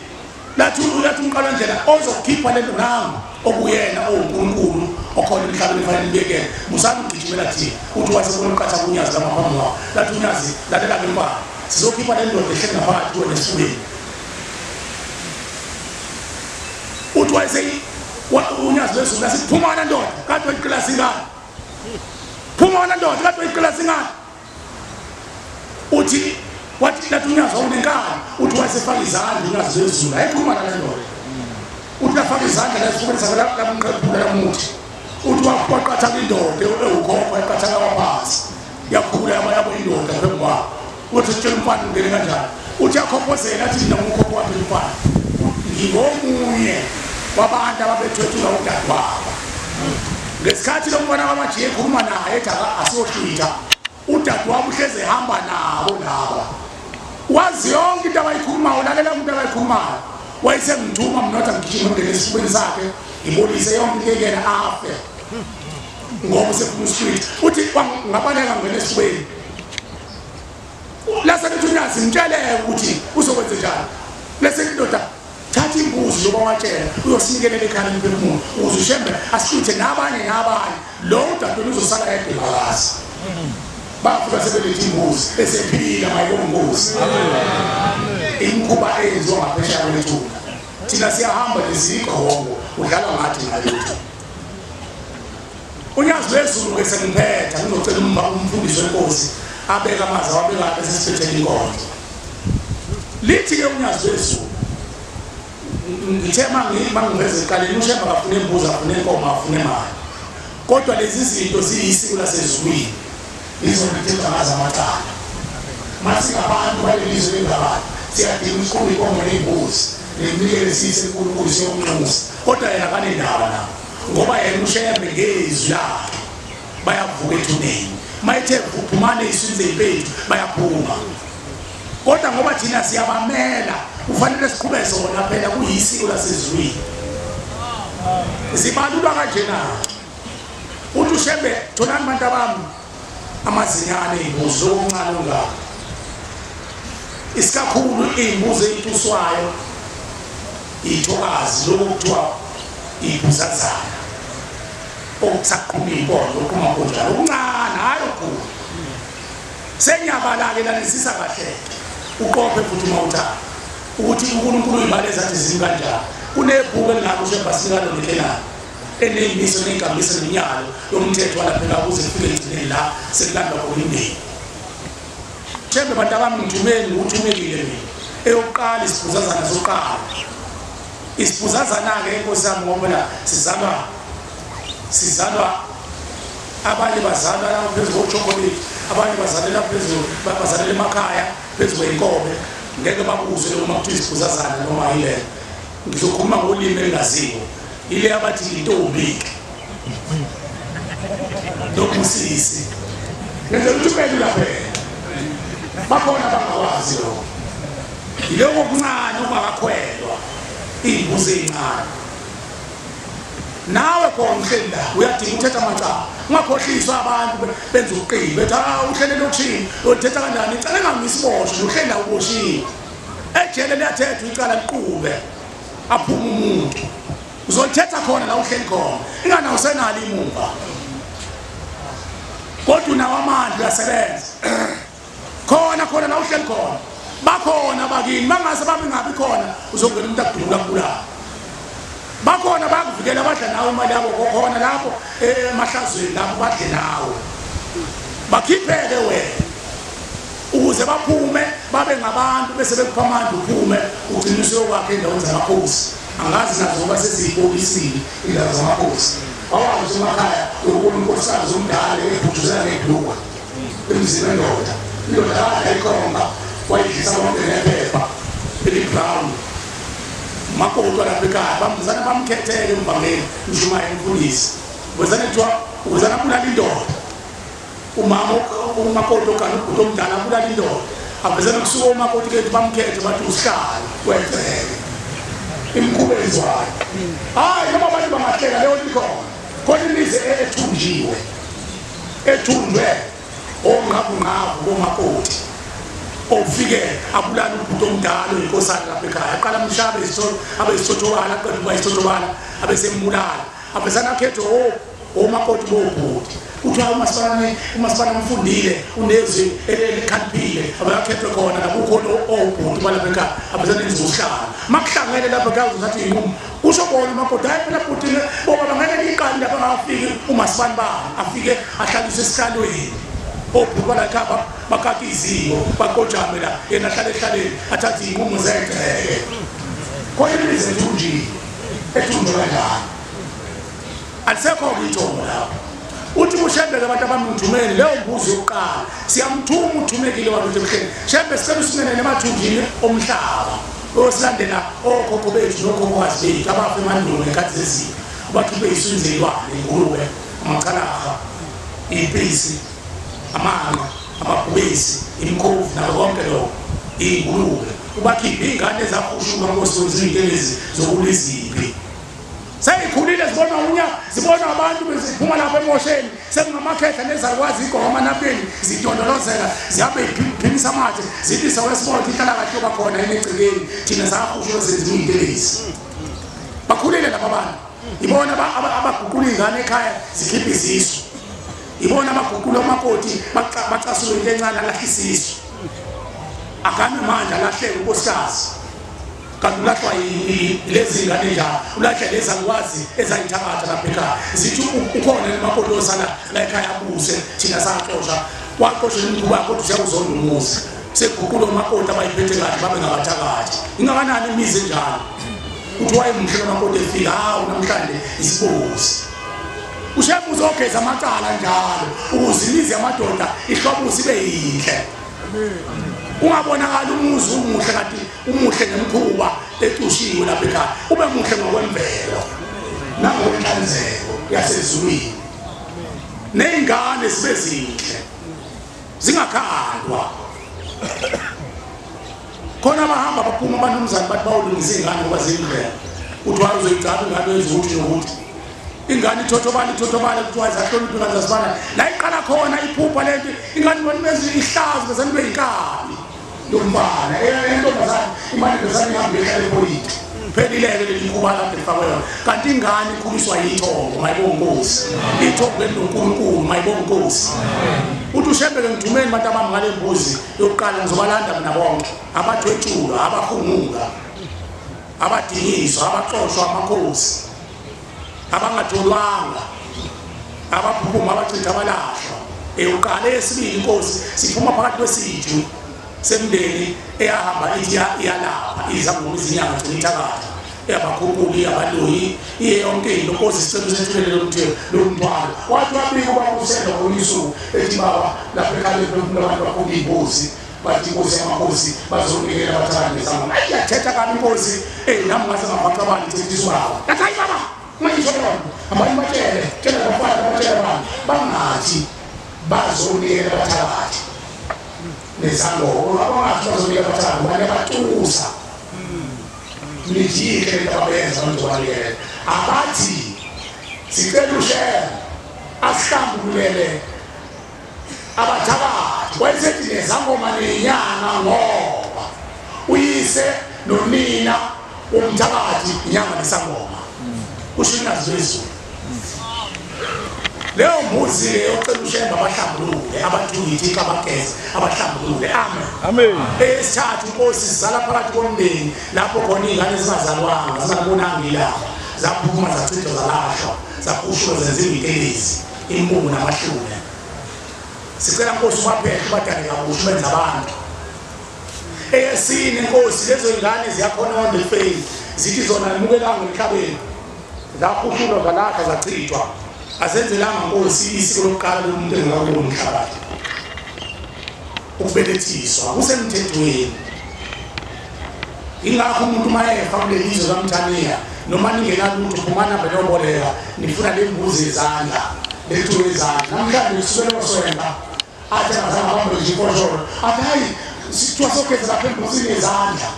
S4: lathi umqalo wendlela ozokhipha lento nangu okuyena owuNkulunkulu okhona emhlabeni kufanele nibekele musani ukugijimela thina. Uthi wasebona uqatha kunyazi lamaphambi wakho lathi unyazi lalela ke mfana sizokhipha le ndoda ehleli ngaphakathi kuwena esifubeni. Uthi unyazi lwezulu lasithi phuma wena ndoda kade wayiqila singane. Phuma wena ndoda kade wayiqila singane. Uthi wathi lathi unyazi wawunenkani. Uthi wasefaka izandla unyazi lwezulu ayikhuluma nale ndoda. Uthi lafaka izandla la esifubeni sakhe lamqephula lamuthi. Uthi waqatha indoda ewukhokho eqatha kwaphansi. Yakhula yaba indoda phambi kwakho. Uthi utshela umfana ungene kanjani? Uthi yakhophozela athi mina ngukhokho wakhe umfana. Ngingomunye wabantu ababethwethula udadewabo. Ngesikhathi lo mfana kaMajiya ekhuluma naye ethi asiyohlwitha, udadewabo uhleze ehamba nabo laba. Wazi yonke into abayikhulumayo, ulalela umuntu abayikhulumayo. Wayesengithuma mina wathi angigijime ngingene esifubeni sakhe, ngibonise yonke into yena afe. Ngoba usefuna usihlwitha. Uthi ngabaleka ngingene esifubeni. Lase lithi uNyazi mtshele ukuthi uzokwenze njani. Lase indoda thatha imbuzi loba watshela uyosinikelela ekhaya lomphefumulo ukuze uShembe asihlwithe nabanye nabanye. Lo udadewenu uzosala yedwa ebhakazi. Bafika sebelethe imbuzi esephila mayibongozi. Imikhuba eyenziwa ngaphesheya kwethuna. Thina siyahamba lezigqoko udlala ngathi ngalutho. UNyazi lwezulu ke sengiphetha ngizocela umfundisi wenkosi abeke amazwi awabeka bese siphethele inkonzo. Lithi ke uNyazi lwezulu ngithe mangiveze ekuqaleni uShembe akafune imbuzi, afune inkomo, afune imali. Kodwa lezi zinto ziyisiko lasezulwini. Izolithetha ngazo amacala. Masingabantu balelizwe lengabantu siyadinga ukuqhuba inkomo ney'mbuzi neminikelo siyise kuNkulunkulu siyomnxusa. Kodwa yena akanendaba nabo ngoba yena uShembe ngezwi lakhe bayavuka ethuneni. Mayethe phumani ey'swini zey'mpethu bayaphuma. Kodwa ngoba thina siyabamela kufanele siqhube zona phela kuyisiko lasezulwini. Zibalulwa kanjena. Uthi uShembe tholani bantu abami amazinyane ey'mbuzi okuncane ongaka. Isikakhulu iy'mbuzi ey'tuswayo iy'thokazi lokhu kuthiwa iy'buzazana okusaqhuma iy'mpondo oqhuma kunjalo okuncane hhayi okukhulu. Sengiyabala-ke lalisisa kahle uqophe futhi uma uthanda ukuthi uNkulunkulu uyibale zathi zimi kanjani. Kunebhuku elingako uShembe asinika lona eKhenani eney'miso ney'nkambiso neminyalo yomthetho walaphela ukuze kufike ekugcineni la sekulandwa khona imindeni. Shembe bantu abami ngithumeni uthumekile mina. Eyokuqala isiphuzazana sokuqala. Isiphuzazana-ke inkosi yami ngoba sizalwa abanye bazalwa lapho phezu kochokolate, abanye bazalela phezulu, bazalela emakhaya phezu kwey'nkobe. Ngeke bakuzwe noma kuthiwa isiphuzazana noma yile. Ngizokhuluma ngolimi elingaziwa. Ile abathi intombi nokusisi. Ngenzela ukuthi ubelula phela. Bakhona abangawazi lokho. Yiloko okuncane okungakakhwelwa, iy'mbuzi ey'ncane. Nawe khona uhleli la uyadinga ukuthetha amacala. Ungakhohliswa abantu benza ubuqili bethi uhlele elokishini uyothetha kanjani icala engangisiboshwe uhleli la uboshiwe. Ejele liyathethwa icala liqhube aphume umuntu. Uzolithetha khona la uhleli khona ingane awusenalo imuva. Kodwa unawo amandla uyasebenza. Khona khona la uhleli khona. Bakhona bakini bangase babe ngabi khona uzongena umuntu akudubula kubulala. Bakhona bakuvikela badla nawe imali yabo khona lapho emahlazweni lapho badle nawe. Bakhipheke wena ukuze baphume babe ngabantu bese bekupha amandla uphume ugcine usuyokwakha endaweni zamakhosi. Angazi nazo ngoba seziyibokisile indawo zamakhosi. Awazi emakhaya ukubona unkosikazi omdala ebhujuzela ngebhulukwe emzini wendoda. Indoda kade ayikhomba wayidlisa konke nephepha eli-brown. Makoti walapha ekhaya bamzana bamkhethele umvangeli umshumayeli umfundisi. Wezana kuthiwa uzana abulala indoda. Umama umakoti okanye ubhuti omdala abulala indoda. Avezana kusuka umakoti kethu bamkhethe bathi usihlalo wegceke. Imikhuba ezwayo. Hayi noma abantu bangahleka leyo nto ikhona. Khona imizi ethunjiwe. Ethunjwe ongqabunqabu komakoti. Ofike abulala ubhuti omdala oyinkosana lapha ekhaya. Aqala amshabe abe isithothobala aqeda ukuba isithothobala abe sembulala. Avezana akhethwe omakoti bobhuti. Kuthiwa umasipala umfundile unezwi elikhaliphile abayakhethwe khona lapho ukhona obhuti balapha ekhaya avezana enza usihlalo. Makuhlangene lapha ekhaya uzothatha iy'nqumo. Kusho bona umakoti hayi phela bhuti bobaba ngeke niyiqali lapha angafiki umasipala bani afike ahlaliswe esihlalweni. Obhuti balapha bakaka iziko baqojame la yena ahlale ehlaleni athathe iy'nqumo zegceke. Khona imizi ethunjiwe ethunjwe kanjani. Alisekho-ke ithongo lapho. Uthi kuShembe-ke abantu abamthumeni leyo mbuzi yokuqala siyamthuma uthumekile wabantu ebuhleni. Shembe sicela usingenele emathunjini omhlaba osilandela okhokho bethu nokhokhokazi bethu abafa emandulo ngenkathi zezimpi, abakhiphe isinzilwane, ingulube, amachalaha, iy'mpisi, amanqa, amabhubesi, imikhovu nako konke lokho, iy'ngulube. Ubakhiphe iy'ngane ezakhushuka nkosi izinto lezi zokulwa izimpi. Seyikhulile zibona unya, zibona abantu beziphuma lapha emosheni, sekungamakhehla nezalukwazi igqoka amanapeni, zidondolozela, zihambe ziphimisa amathe, zithi sewesibona ihlala kahle yoba khona emegcekeni, thina sakhushuka senziwa iy'ntelezi. Bakhulile laba bantu. Ibona abaguqula iy'ngane ekhaya zikhiphe izisu. Ibona abaguqula omakoti bacasule into encane alahle isisu. Agame manje alahleke unkosikazi. Kanti ulahlwa lezi ngane njalo, ulahle lezi alukwazi ezayithakatha lapha ekhaya. Zithi ukhona umakoti osala la ekhaya abuse, thina saxosha. Waxosha imikhuba kodwa usiyakuzonda umuzi. Seguqula omakoti abayiphethe kahle babe ngabathakathi. Ingakanani imizi enjalo? Uthi wayemuhle umakoti efika, hawu namhlanje isibozi. uShembe uzogeza amacala njalo ukuze imizi yamadoda ihlobuse ibe yinhle. Ungabonakali umuzi umuhle kanti umuhle ngemikhuba ecushiwe lapha ekhaya, ube muhle ngokwemvelo nangokwenhlanzeko yasezulwini. Ney'ngane zibe zinhle zingakhandwa. Khona abahamba baphuma abanomzane bathi bawulungisa iy'ngane ngoba ziyindlela. Uthi waye uzoyigcaba ingane ezokuthi nokuthi ingane ithothobale ithothobale, kuthiwa zahlonipha ingane zasifana. La iqala khona iphupha lento, ingane ibona ihlazo bese nibe yinkabi yomfana. Entombazane imali besane ihambe ihlale epoliti. Phelile-ke leli khuba lapho lifakwe yona. Kanti ingane ikhuliswa yithongo, mayibonga Nkosi. Ithongo linoNkulunkulu, mayibonga Nkosi. Uthi uShembe-ke ngithumeni bantu abami ngale mbuzi yokuqala, ngizobalanda mina bonke. Abathwetshulwa, abahungula, abadingiswa, abaxoshwa amakhosi, abangatholwanga, abaphuphuma, abachitha, abalahlwa. Uqale esibili inkosi siphuma phakathi kwesiju semndeni eyahamba ithi iyalapha izangoma izinyanga gcina ithakatha eyabakhukhuli eyabaloyi iye yonke into. Nkosi sicela usethulele lo mthwalo. Wathi wabika ubaba usenda ngolunye usuku ethi baba lapha ekhaya abantu bakhupha iy'mbuzi, bathi inkosi yamakhosi bazonikela abathakathi nezangoma. Ayi yathetha kabi inkosi, nami ngase ngabhaqa abantu ithethisa ubaba. Yathi hayi baba, ungayisho leyo nto. Abanye batshele, tshela abafana, batshele abantu bangathi bazonikela abathakathi nezangoma. Abangathi bazonikela abathakathi ngoba niyabatusa. Nijike lento abayenza abantu bazobanikela. Abathi sicela uShembe asihlambululele abathakathi. Wayesethi nezangoma nenyanga ngoba uyise nonina umthakathi inyanga nesangoma. Kusho inyazi lwezulu. Leyo mbuzi yocela uShembe abahlambulule, abathungithi abageze, abahlambulule. Amen.
S10: Amen.
S4: Eyesithathu inkosi sizala phakathi komndeni lapho khona iy'ngane zingazalwanga, zingabonanga ilanga, zaphuma zachithwa zalahlwa, zakhushulwa zenziwa iy'ntelezi, imbungu namahlule. Sicela Nkosi ubaphethe ubadale kabusha ubenze abantu. Eyesine Nkosi lezo y'ngane ziyakhononda efeni, zithi zona amukelanga emhlabeni, zakhushulwa zalahlwa zachithwa. Azenzelanga Nkosi isiko lokuqala lomuntu engakaboni umhlabathi. Ukubelethiswa kusemthethweni. Ingakho umuntu uma efa kuleli zwe kaMthaniya noma ningenalutho phumani hambe niyoboleka, nifuna le mbuzi yezandla, lethuwe izandla. Namhlanje kusukela oswenka athi angazange abambe nje ifosholo, athi hayi sithiwa sogeza lapha embuzini yezandla.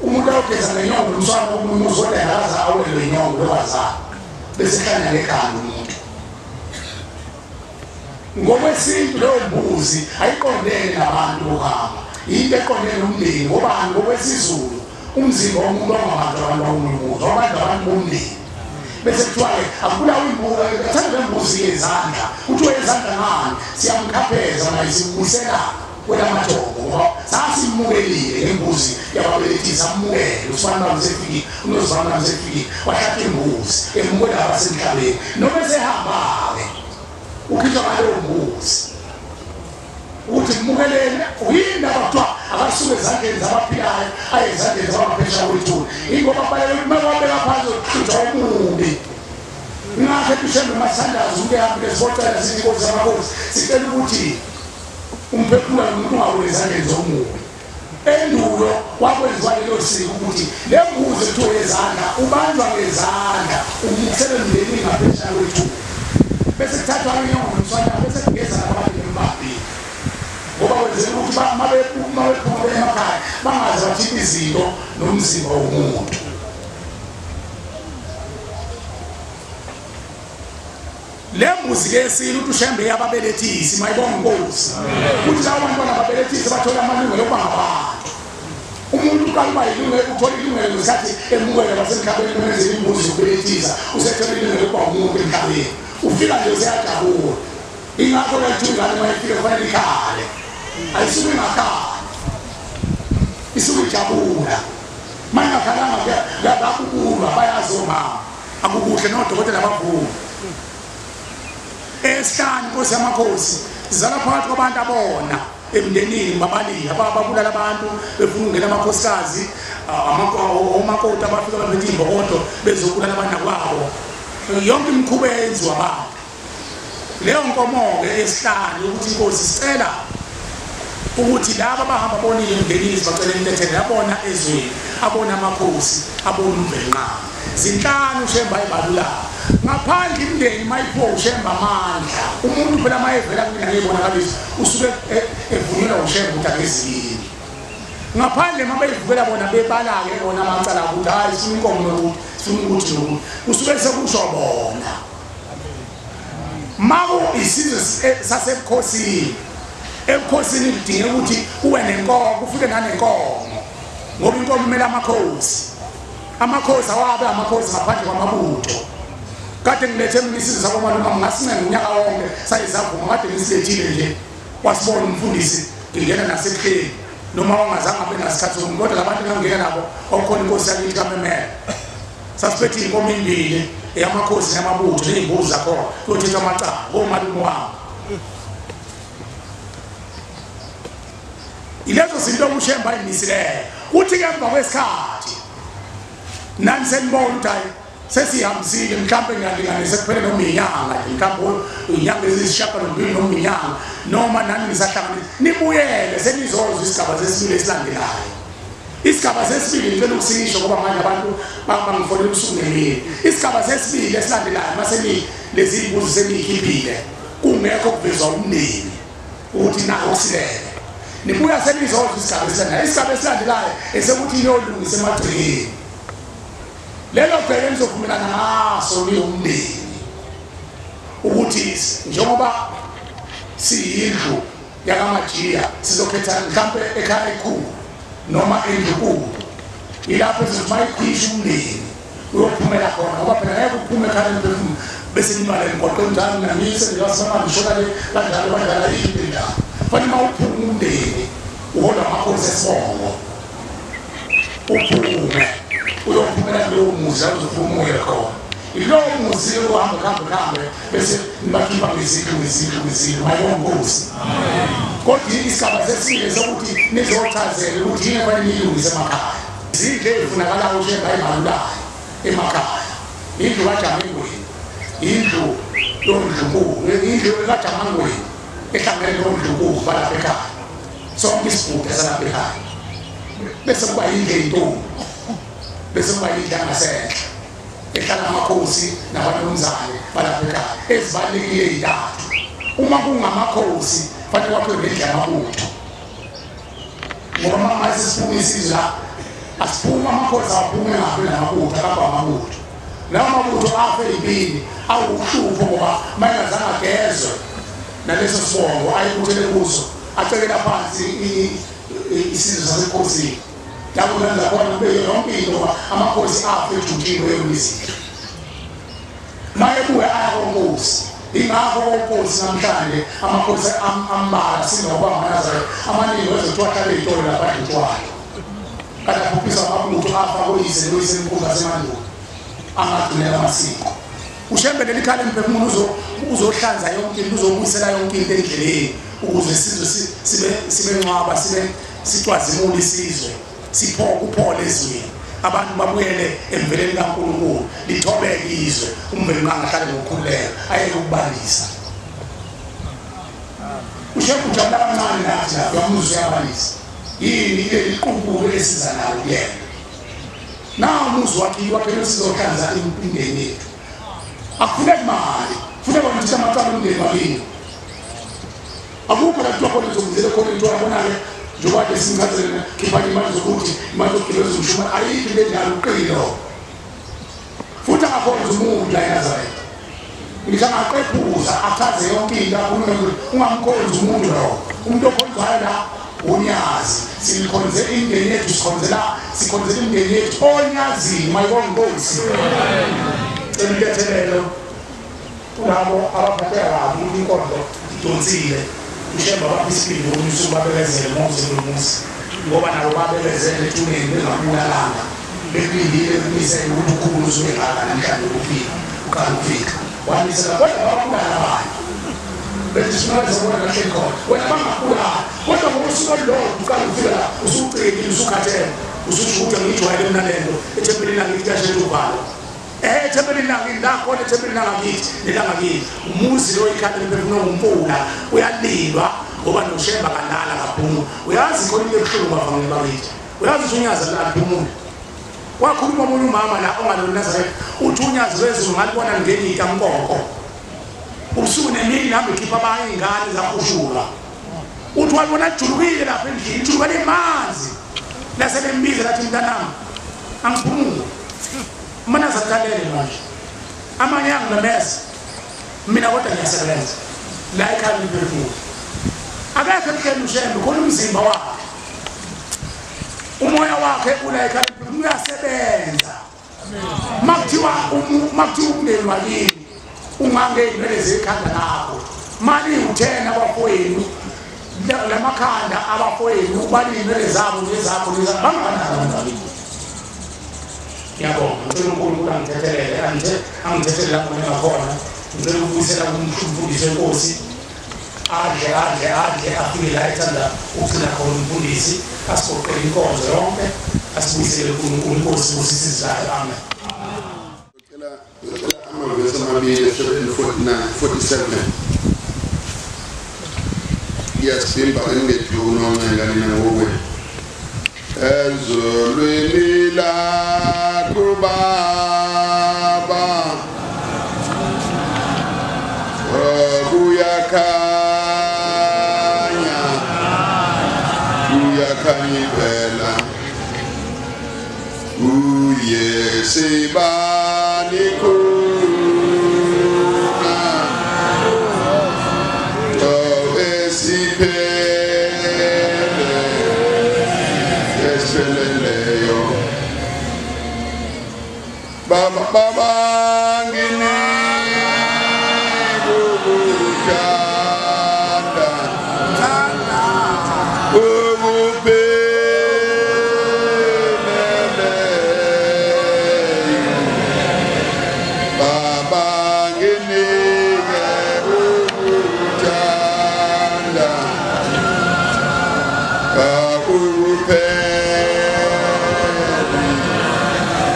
S4: Umuntu ayogeza ngenyongo umswana womunye kodwa akaze awelwe inyongo lokazana, bese ehlanya ngekhanda umuntu. Ngokwesintu leyo mbuzi ayiqondene nabantu bokuhamba, into eqondene nomndeni. Ngobani? NgokwesiZulu umzimba womuntu ongabantu abantu bomunye umuzi, wabantu abantu bomndeni. Bese kuthiwa-ke akubulawa imbuzi, athathe le mbuzi yezandla. Kuthiwa yezandla ngani? Siyamkhapheza naye, simbuyisela kwelamathongo ngoba sasimukelile ngembuzi yababelethisa, amukele usibani bami sefikile, unozibani bami sefikile, wahlatshwa imbuzi emukela abasemhlabeni. Noma esehamba-ke ukhishwa ngaleyo mbuzi ukuthi mukeleni. Yini abathiwa akasuke ezandleni zabaphilayo aye ezandleni zabaphesha kwethuna? Ingoba kubaluleke uma wabeka phansi uhlutshwa omubi. Ingakho uShembe masithandaza umuntu ehambile sibocela sithi inkosi yamakhosi sicela ukuthi umphefumulo womuntu ungaweli ezandleni zomubi. Endulo kwakwenziwa lelo siko ukuthi le mbuzi ekuthiwa yezandla ubanjwa ngezandla umukisele emndenini ngaphesheya kwethuba, bese kuthathwa inyongo nomswanyana bese kugeza nabantu embabili, ngoba kwenzela ukuthi uma bephuma beye emakhaya bangaze bathinte izinto nomzimba womuntu. Le mbuzi ke esile ukuthi uShembe yababelethisi, mayibonga inkosi ukuthi labo bantwana babelethisi bathola amalungelo okuba ngabantu. Umuntu uqala uba yilungelo, uthola ilungelo ngesikhathi emukela basemhlabeni bemenzela imbuzi yokubelethisa, usethola ilungelo lokuba umuntu emhlabeni. Ufika nje useyajabula. Ingakho ke ingane uma ifika kufanele ikhale, ayisuke ingakhali, isuke ijabula. Uma ingakhalanga kuyababukulwa, bayazi omama akukuhle, nodokotela bavuma. Esihlanu inkosi yamakhosi sizala phakathi kwabantu abona emndenini babalile ababulala abantu befuna ukungena amakhosikazi, omakoti abafika baphethe imbokodo bezobulala abanakwabo. Yonke imikhuba eyenziwa abantu. Leyo nkomo-ke esihlanu ukuthi inkosi sicela ukuthi laba abahamba bonile emndenini sibacele intethelo, abona ezweni, abona amakhosi, abona uMvelinqangi. Zinhlanu uShembe ayibalulayo. Ngaphandle imndeni mayiphiwa uShembe amandla, umuntu phela uma evela kumina ngiyibonakaliso usuke evunyelwa uShembe ukuthi akezini. Ngaphandle uma beyivukela bona bebala-ke bona amacala ukuthi hhayi sifuna inkomo nokuthi sifuna ukuthi nokuthi, kusuke sekusho bona. Maku isizwe sasebukhosini, ebukhosini kudingeka ukuthi kube nenkomo, kufike nanenkomo, ngoba inkomo imele amakhosi. Amakhosi awabe amakhosi ngaphandle kwamabutho. Kade ngilethe mina isizwe sakomalume ngasincenga unyaka wonke sayizavuma, kade ngisilethile nje wasibona umfundisi ngingena nasebuhleni noma wangazange abe nasikhathi somuntu, kodwa labantu engangingena nabo kwakukhona inkosi yakithi kaMemela. Sasiphethe iy'nkomo ey'mbili, eyamakhosi neyamabutho ney'mbuzi zakhona, kuyothethwa amacala komalume wami. Ilezo zinto uShembe ayimisileyo. Kuthi-ke emva kwesikhathi nani senibona ukuthi hhayi sesihambisile, mhlawumbe ngiyalinganisa kuphele noma inyanga nje, mhlawumbe inyanga eziyisishiyagalombili noma inyanga, noma nani nisahlanganisa nibuyele senizozwa isigaba sesibili esilandelayo. Isigaba sesibili ngicela ukusisho ngoba manje abantu bangifonela ubusuku nemini. Isigaba sesibili esilandelayo mase lezi mbuzi seniyikhiphile kungekho kuvezwa umndeni ukuthi nakho kusilele, nibuya senizozwa isigaba esilandelayo. Isigaba esilandelayo esekuthi niyolungisa emagcekeni. Lelo gceke nizovumelana ngaso niwumndeni ukuthi njengoba siyindlu yakaMajiya sizokhetha mhlampe ekhaya elikhulu noma endlunkulu, ilapho esizothi mayikhishwa umndeni uyophumela khona, ngoba phela ngeke uphume ekhaya emphefumulo bese nimale emgwaqweni njalo mina ngiyise njengasemanje ngishona le kanjalo kanjalo ayikho into enjalo. Fanele uma uphuma umndeni uholwa amakhosi esibongo, uphume uyophumela kulowo muzi la uzophumula khona. Ilowo muzi uhamba kuhambe kuhambe bese nibakhipha ngezindlu ngezindlu ngezindlu, mayibonga inkosi. Kodwa isigaba sesibili sokuthi nizochazela ukuthi yini efanele niyilungise emakhaya. Izindlu ey'funakalayo uShembe ayibalulayo emakhaya, indlu kaJamangweni, indlu yondlunkulu, indlu kaJamangweni ehlangene nondlunkulu balapha ekhaya, sonke isiguda salapha ekhaya, bese kuba yindlu eyintombi, bese kuba yindlu yangasenhla ehlala amakhosi nabanumzane balapha ekhaya, ezibalulekile ey'ntathu. Uma kungamakhosi fanele kwakhiwe nendlu yamabutho, ngoba uma ngase siphume isizwe la asiphume amakhosi awaphume ngabe namabutho, akabha amabutho. Lawo mabutho afe empini awuhlupho, ngoba uma engazange agezwe naleso sibongo ayibuthele kuso acekela phansi isizwe sasebukhosini. Lapho nenza khona kube yonke into, ngoba amakhosi afe ejutshini weyomizila. Mayebuya aya konkosi, ingakho konkosi namhlanje amakhosi ambala sinokuba amaNazaretha amaningi wezothiwa ahlale ey'tolo lapha adla utshwala, kanti abhubhisa amabutho afa koyise noyisemkhulu basemandulo angagcinela amasiko. uShembe leli khala emphefumulo uzohlanza yonke into, uzobuyisela yonke into endleleni ukuze isizwe sibe ncwaba, sibe sicwazimule isizwe, kuphole ezweni. Abantu babuyele emveleni kaNkulunkulu, lithobeke izwe, uMvelinqangi ahlale ngokukhululeka, ayeke ukubalisa. Ushembe ujabula kancane nathi lapha, uyamuzwa uyabalisa. Yini leli qubulo esiza nalo kuyena? Nawu umuzi wakhe waphela sizohlanza imindeni yethu. Akufuneki mali, kufuneka ukuthi amacala omndeni wakini. Akukho la kuthiwa khona uzokuzela khona into yabona-ke njengoba kade simchazele khipha imali zokuthi imali zokugibela zomshuma ayikho into enjalo uqilo. Futhi angakhonza umuntu la eNazaretha. Ngisho angaqephuza achaze yonke into akhulume ungamkhonzi umuntu lo. Umuntu okhonzayo la unyazi. Sikhonze imindeni yethu, sikhonzela sikhonzela imindeni yethu onyazini mayibonge inkosi. Intethelelo kulabo abaphatheka kabi ukuthi inkonzo idonsile. Ushembe abapha isibindi ukuthi babekezele ngomzimba nomuzi ngoba nabo babekezele ethuneni bengabulalanga bekulindile kumisele ukuthi ukhulu usuke ngaka namhlanje ukufika uqala ukufika wamisela kodwa babulala abanye bethi sifuna sizobona kahle khona wena bangabulala kodwa ngosuku olulodwa uqala ukufika la usucekile usukhathele ususho ukuthi angijwayele mina lento ethempelini langithi kuyashesha uvalo. Ethempelini langithi la khona ethempelini langakithi nelangakithi umuzi lo ikhanda liphefumula ngumfula uyalilwa ngoba noShembe kalala kaphumula. Uyazi khona into ebuhlungu bavangeli bakithi, uyazi ukuthi unyazi aliphumuli. Wakhuluma omunye umama la ongalona Nazaretha uthi unyazi lwezulu ngalibona ngena itamkoko ubusuku nemini nami ikhipha abanye iy'ngane zakhushulwa. Uthi walibona lijulukile lapha endlini lijuluka limanzi laselembiza lathi mntanami angiphumule. Mina zakhalele manje amanye angimemeza mina kodwa ngiyasebenza la ekhaya liphefumula. Akekho emhleni uShembe khona umzimba wakhe umoya wakhe ula ekhaya liphefumula uyasebenza. Makuthiwa umndeni wakini ungangey'nwele zekhanda lakho mali uthena abafowenu lamakhanda abafowenu ubali iy'nwele zabo nezakho bangabanabo abantu bakini. Ngiyabonga, ngicela uNkulunkulu angithethelele, angithethelele lapho ngingakhona. Ngicela ukubuyisela kumfundisi wenkosi adle adle adle afike la ethanda ukugcina khona umfundisi asigoqele inkonzo yonke asibuyisele kuNkulunkulu inkosi ibusisizayo. Amen.
S9: Ngicela amavesi amabili 47 iyasimba engethu unoncenga nina ngokwenu. Ezulwini lakho Baba kuyakhanya kuyakhanya impela kuye sibani khona esiphele esipheleleyo. Baba baba nginika ukuthanda okupheleleyo. Baba nginike ukuthanda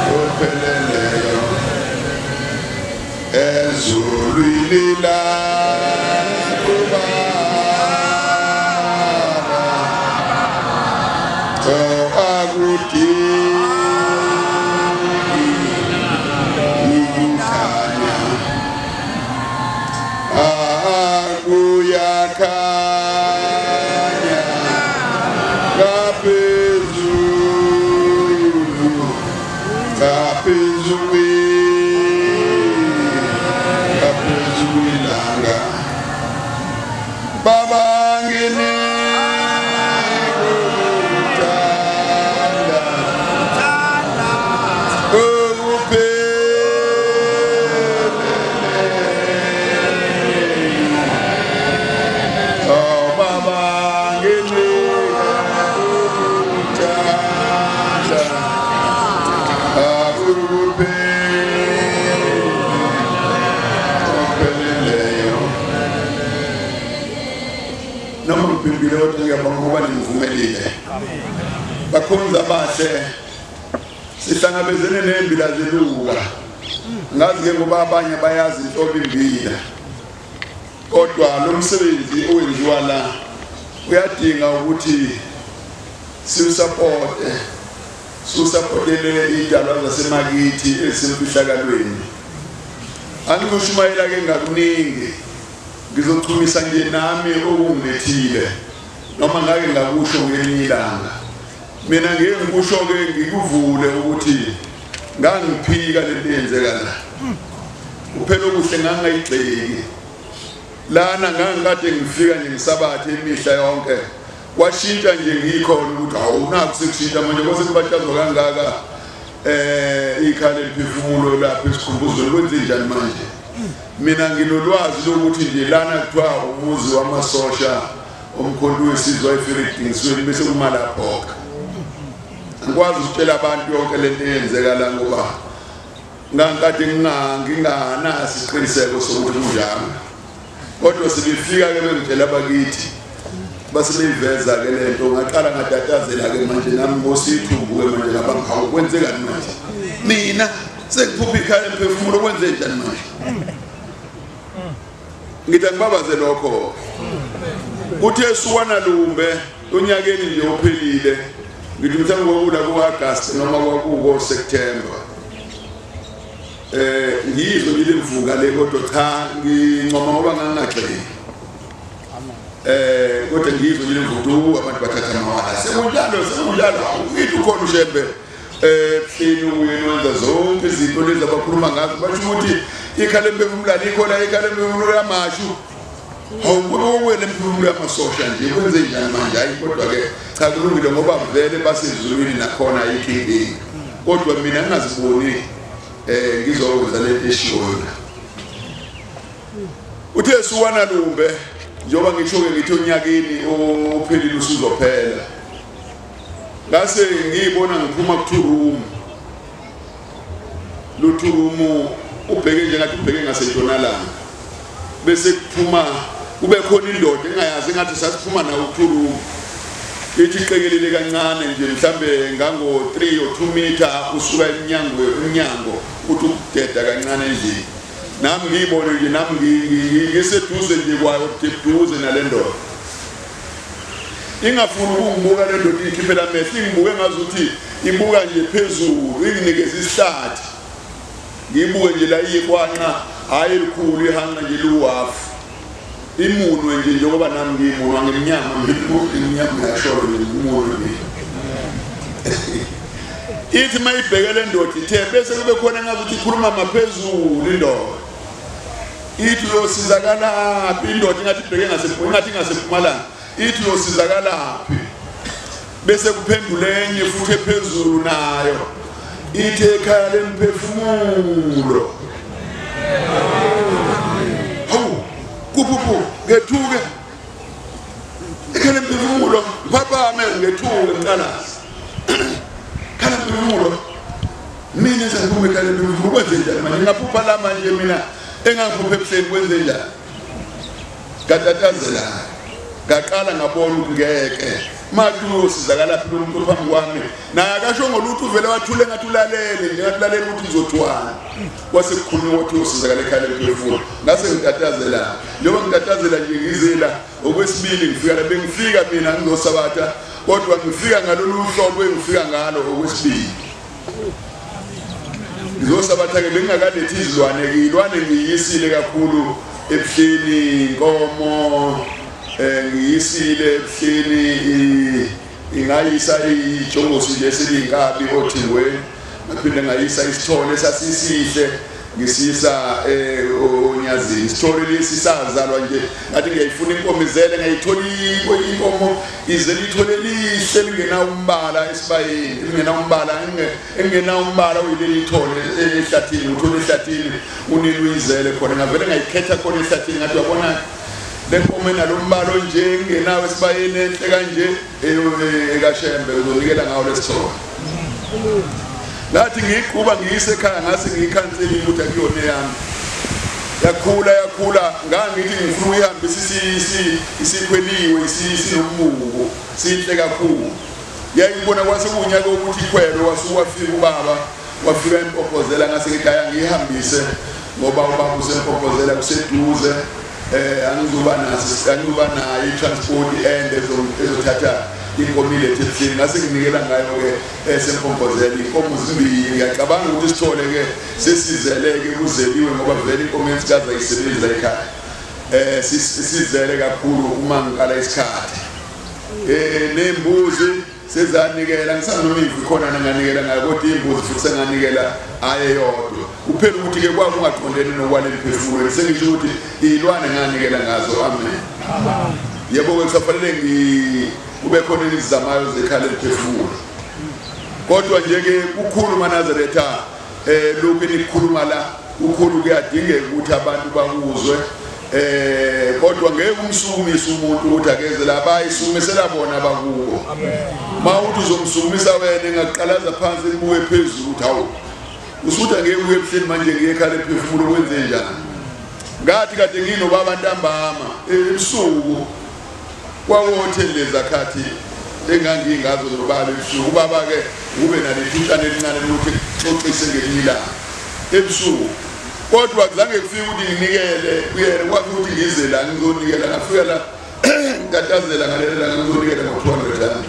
S9: okupheleleyo ezulwini lakho Baba akudingi ukukhanya akuyakhanya ngaphezulu ngaphezulu ngaphezulu ilanga. Baba nginika ukuthanda okupheleleyo. Oh Baba nginika ukuthanda okupheleleyo. Noma ngiphimbile kodwa ngiyabonga ukuba ningivumelile. Bakhonzi abahle, Sihlangabezene nembila zeluka. Ngazi ke ngoba abanye bayazi inhlobo imbila. Kodwa lo msebenzi owenziwa la uyadinga ukuthi siwusupporte. Siwusupportele idalwa zasemakithi ezisemfihlakalweni. Angikushumayela ke ngakuningi. Ngizochumisa nje nami okungilethile noma ngake ngakusho ngelinye ilanga. Mina ngeke ngikusho ke ngikuvule ukuthi ngangiphika lento eyenzeka la. Kuphela okuhle ngangayigxeki. Lana ngangikade ngifika nje ngisabathe imihla yonke. Kwashintsha nje ngikhona ukuthi hawu nakho sekushintsha manje kwase kubatshazwa kangaka ikhala eliphefumulo lapha esikhumbuzweni kwenze njani manje. Mina nginolwazi lokuthi nje lana kuthiwa umuzi wamasosha omkhonto wesizwe eFiridingisweni bese kuma lapho. Angikwazi ukutshela abantu yonke lento eyenzeka la ngoba ngangikade nginganaso isiqiniseko sokuthi kunjani. Kodwa sebefika ke bengitshela abakithi base beyiveza ke lento ngaqala ngatatazela ke manje nami ngosithumbu ke manje lapha ngihawu kwenzekani manje. Mina sekuphupha ikhaya emphefumulo kwenze njani manje? Ngithi angibabaze lokho. Kuthe suwana lumbe unyakeni nje ophelile ngithi mhlawumbe kwakula ku-August noma kwakuko September. Ngiyizwe ngilemvuka le kodwa cha ngincoma ngoba ngangagxeki. Kodwa ngiyizwe ngilemvuka abantu bathatha amawala. Sekunjalo ngithi ukhona uShembe ehleni uyena wenza zonke izinto lezi abakhuluma ngazo basho ukuthi ikhala emphefumulo alikho la ikhala emphefumulo yamashu. Hawu kube lemphefumulo yamasosha nje kwenze njani manje? Hayi kodwa ke cha kulungile ngoba vele basezulwini nakhona ayikho inkinga. Kodwa mina ngingaziboni ngizokwenza lento eshiwoyo. Uthe suwana lumbe njengoba ngisho ke ngithi onyakeni ophelile usuzophela. Ngase ngiyibona ngiphuma ku-two room. Lo two room ubheke nje ngathi ubheke ngasentshonalanga. Bese kuphuma kube khona indoda engayazi ngathi sasiphuma nawo ku-two room. Ithi iqekelele kancane nje mhlambe ngango 3 or 2 meter usuka emnyango uthi ukudeda kancane nje. Nami ngiyibone nje nami ngiseduze nje kwayo eduze nale ndoda. Ingafuni ukungibuka le ndoda ikhiphela amehlo ingibuke ngazuthi ibuka nje phezulu inginikeza isihlathi. Ngibuke nje la iyekwanqa hayi elikhulu ihanqa nje luhafu. Imunwe nje njengoba nami ngiyimunwa ngimnyama imnyama yasholo nje imunwe nje. Ithi mayibheke le ndoda ithe bese kube khona ngazuthi ikhuluma maphezulu indoda. Ithi uyosizakalaphi indoda ingathi ibheke ngasempumalanga ingathi ngasempumalanga. Ithi uyosizakalaphi bese kuphendula enye futhi ephezulu nayo ithi ekhaya lemphefumulo. Hawu kuphuphu ngethuke ekhaya lemphefumulo ngiphaphame ngethuke mqalazi ekhaya lemphefumulo mina sengiphuma ekhaya lemphefumulo kwenze njani manje? Ngaphupha la manje mina engangiphupha ebuhleni kwenze njani? Ngatatazela ngaqala ngabona ukuthi ngeke mathi uyosizakalaphi lo muntu phambi kwami. Naye akasho ngolutho uvele wathule ngathi ulalele nje ngathi ulalele ukuthi ngizothiwani. Kwase kukhulunywa ukuthi uyosizakala ekhaya lemphefumulo. Ngase ngitatazela njengoba ngitatazela nje ngizela okwesibili ngifika la bengifika mina ngizosabatha kodwa ngifika ngalolu hlobo engifika ngalo okwesibili. Ngizosabatha ke bengingakalethi izilwane ke ilwane ngiyisile kakhulu ebuhleni inkomo ngiyisile ebuhleni ingayisa ijongosi nje esiyinkabi othingweni ngaphinde ngayisa isithole esasisihle ngisisa onyazini. Isithole lesi sazalwa nje ngathi ngiyayifuna inkomo izele ngayithola inkomo izele ithole lihle lingena umbala esibayeni lingena umbala engena umbala uyileli ithole ehlathini uthole ehlathini unini uyizele khona. Ngavele ngayikhetha khona ehlathini ngathi uyabona lenkomo enalombala nje engenawo esibayeni enhle kanje ekaShembe uzonikela ngawo lesithole. Ngathi ngiyiqhuba ngiyise ekhaya ngase ngiyikhanseli ukuthi akuyona eyami. Yakhula yakhula ngangithi ngifuna uyihambise isikhweliwe isinomuko sihle kakhulu. Yayibona kwase kunyaka ukuthi ikhwelo wasuka wafika ubaba wafika eMpophozela, ngase ngithi hayi angiyihambise ngoba ubaba useMpophozela kuseduze, angizuba naso, angizuba nayo i-transport ende ezothatha inkomo ilethe ebuhleni. Ngase nginikela ngayo-ke eseMpophozela inkomo zimbili. Ngiyacabanga ukuthi sithole-ke sesizele-ke kuzeliwe ngoba vele inkomo yensikazi ayisebenzi la ekhaya. Sizele kakhulu uma ngikala isikhathi. Nembuzi sezanikela, ngisanoma imvu khona nanganikela ngayo, kodwa imbuzi futhi senganikela ayeyodwa. Kuphela ukuthi-ke kwakungaqondene nokwaleli phefumulo, sengisho ukuthi iy'lwane nganikela ngazo. Amen. Yebo-ke kusafanele kube khona enizizamayo zekhala eliphefumulo. Kodwa nje-ke kukhulu maNazaretha, lokhu enikukhuluma la kukhulu, kuyadingeka ukuthi abantu bakuzwe. Kodwa ngeke umsukumise umuntu ukuthi akeze la, bayisukumisela bona abakubo. Ma uthi uzomsukumisa wena engaqalaza phansi ibuke phezulu ukuthi hawu, usuthi angeke uye ebuhleni manje ngiye ekhala ephefumulo, kwenze njani? Ngathi kade nginobaba ntambama ebusuku kwawotheni lezakhathi engangingazo nobaba ebusuku. Ubaba-ke kube nalethutshana elincane lokuthi xoxise ngelinye ilanga ebusuku, kodwa kuzange kufike ukuthi nginikele kuyena, kwafika ukuthi ngize la ngizonikela. Ngafika la ngitatazela ngalelo langa ngizonikela ngo-200 rand,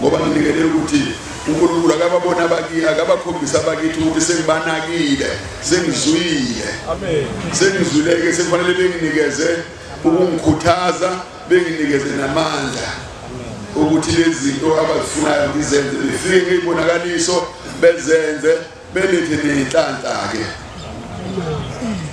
S9: ngoba nginikele ukuthi uNkulunkulu akababona abakithi, akabakhombisa abakithi ukuthi sengibanakile, sengizwile, sengizwile-ke, sekufanele benginikeze ukungikhuthaza, benginikeze namandla ukuthi lezi zinto abazifunayo ngizenze, befike ngey'bonakaliso bezenze, belethe ney'nhlanhla-ke.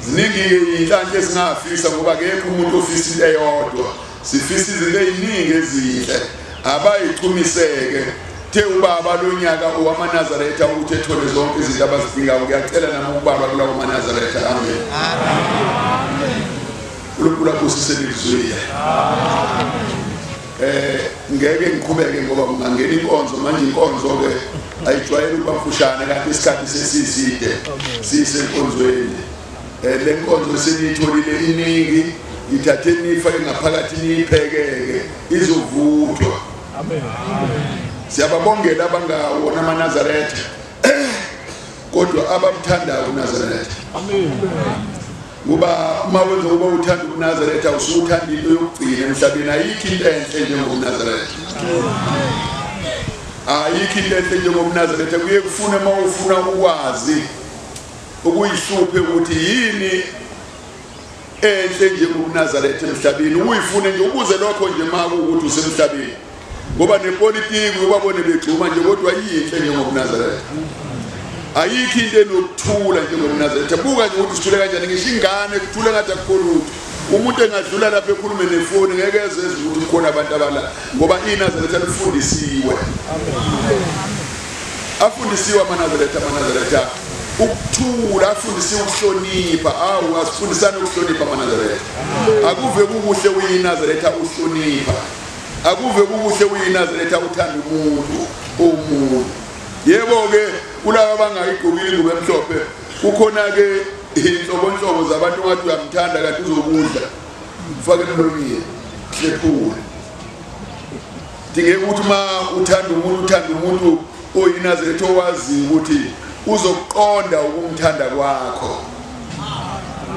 S9: Ziningi-ke iy'nhlanhla esingafisa, ngoba akekho umuntu ofisa into eyodwa, sifisa izinto ey'ningi ezinhle. Abayichumiseke the ubaba lo nyaka owamaNazaretha ukuthi ethole zonke izinto abazidingayo. Ngiyacela nami ukubalwa kulawo maNazaretha. Amen. uNkulunkulu abusise lizwile. Ngeke ngiqhubeke ngoba kungangena inkonzo manje. Inkonzo-ke ayijwayele ukuba mfushane, kanti isikhathi sesiside sisenkonzweni. Le nkonzo seniyitholile iningi, ithathe niyifake ngaphakathi niyiphekeke, izovuthwa. Siyababongela abangawona amaNazaretha kodwa abamthandayo uNazaretha, ngoba uma wenza ukuba uthanda uNazaretha usuthanda into yokugcina emhlabeni. Ayikho into enhle njengoMnazaretha, ayikho into enhle njengoMnazaretha. Kuye kufune uma ufuna ukwazi ukuyihluphe ukuthi yini enhle njengoMnazaretha emhlabeni, uyifune nje ubuze lokho nje ma kuwukuthi usemhlabeni, ngoba nepolitiki ubabone begxuma nje, kodwa yinhle njengoMnazaretha. Ayikho into enokuthula njengoMnazaretha. Buka nje ukuthi sithule kanjani, ngisho ingane kuthule ngathi akukho lutho. Umuntu engadlula lapha ekhulume nefoni ngeke ezwe ukuthi kukhona abantu abala, ngoba iNazaretha lifundisiwe, afundisiwe amaNazaretha, amaNazaretha ukuthula, afundisiwe ukuhlonipha. Awu, asifundisane ukuhlonipha amaNazaretha. Akuve kukuhle uyiNazaretha uhlonipha, akuve kukuhle uyiNazaretha uthanda umuntu omuntu. Yebo-ke kulaba abangayigqokile ingubo emhlophe kukhona-ke inhlobonhlobo zabantu ongathi uyamthanda kanti uzokudla ufake emlonyeni hlephule. Dingeka ukuthi uma uthanda umuntu uthanda umuntu oyiNazaretha owaziyo ukuthi uzokuqonda ukumthanda kwakho.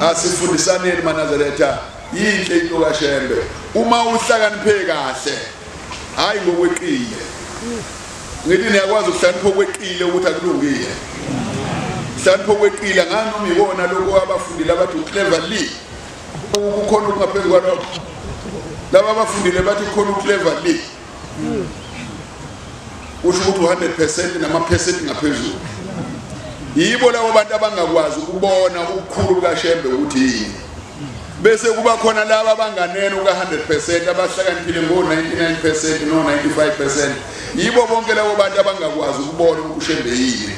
S9: Asifundisaneni maNazaretha, yinhle into kaShembe uma uhlakaniphe kahle, hhayi ngokweqile. Ngithi niyakwazi ukuhlakanipha okweqile ukuthi akulungile. Hlakanipha okweqile nganoma ikona lokho abafundile abathi ucleverly, kukhona okungaphezu kwalokho. Laba abafundile bathi kukhona ucleverly, kusho ukuthi u-100% namaphesenti ngaphezulu. Yibo labo bantu abangakwazi ukubona ubukhulu bukaShembe ukuthi yini. Bese kuba khona laba abanganeno ka-100% abahlakaniphile ngo-99% no-95%. Yibo bonke labo bantu abangakwazi ukubona ukuthi uShembe yini.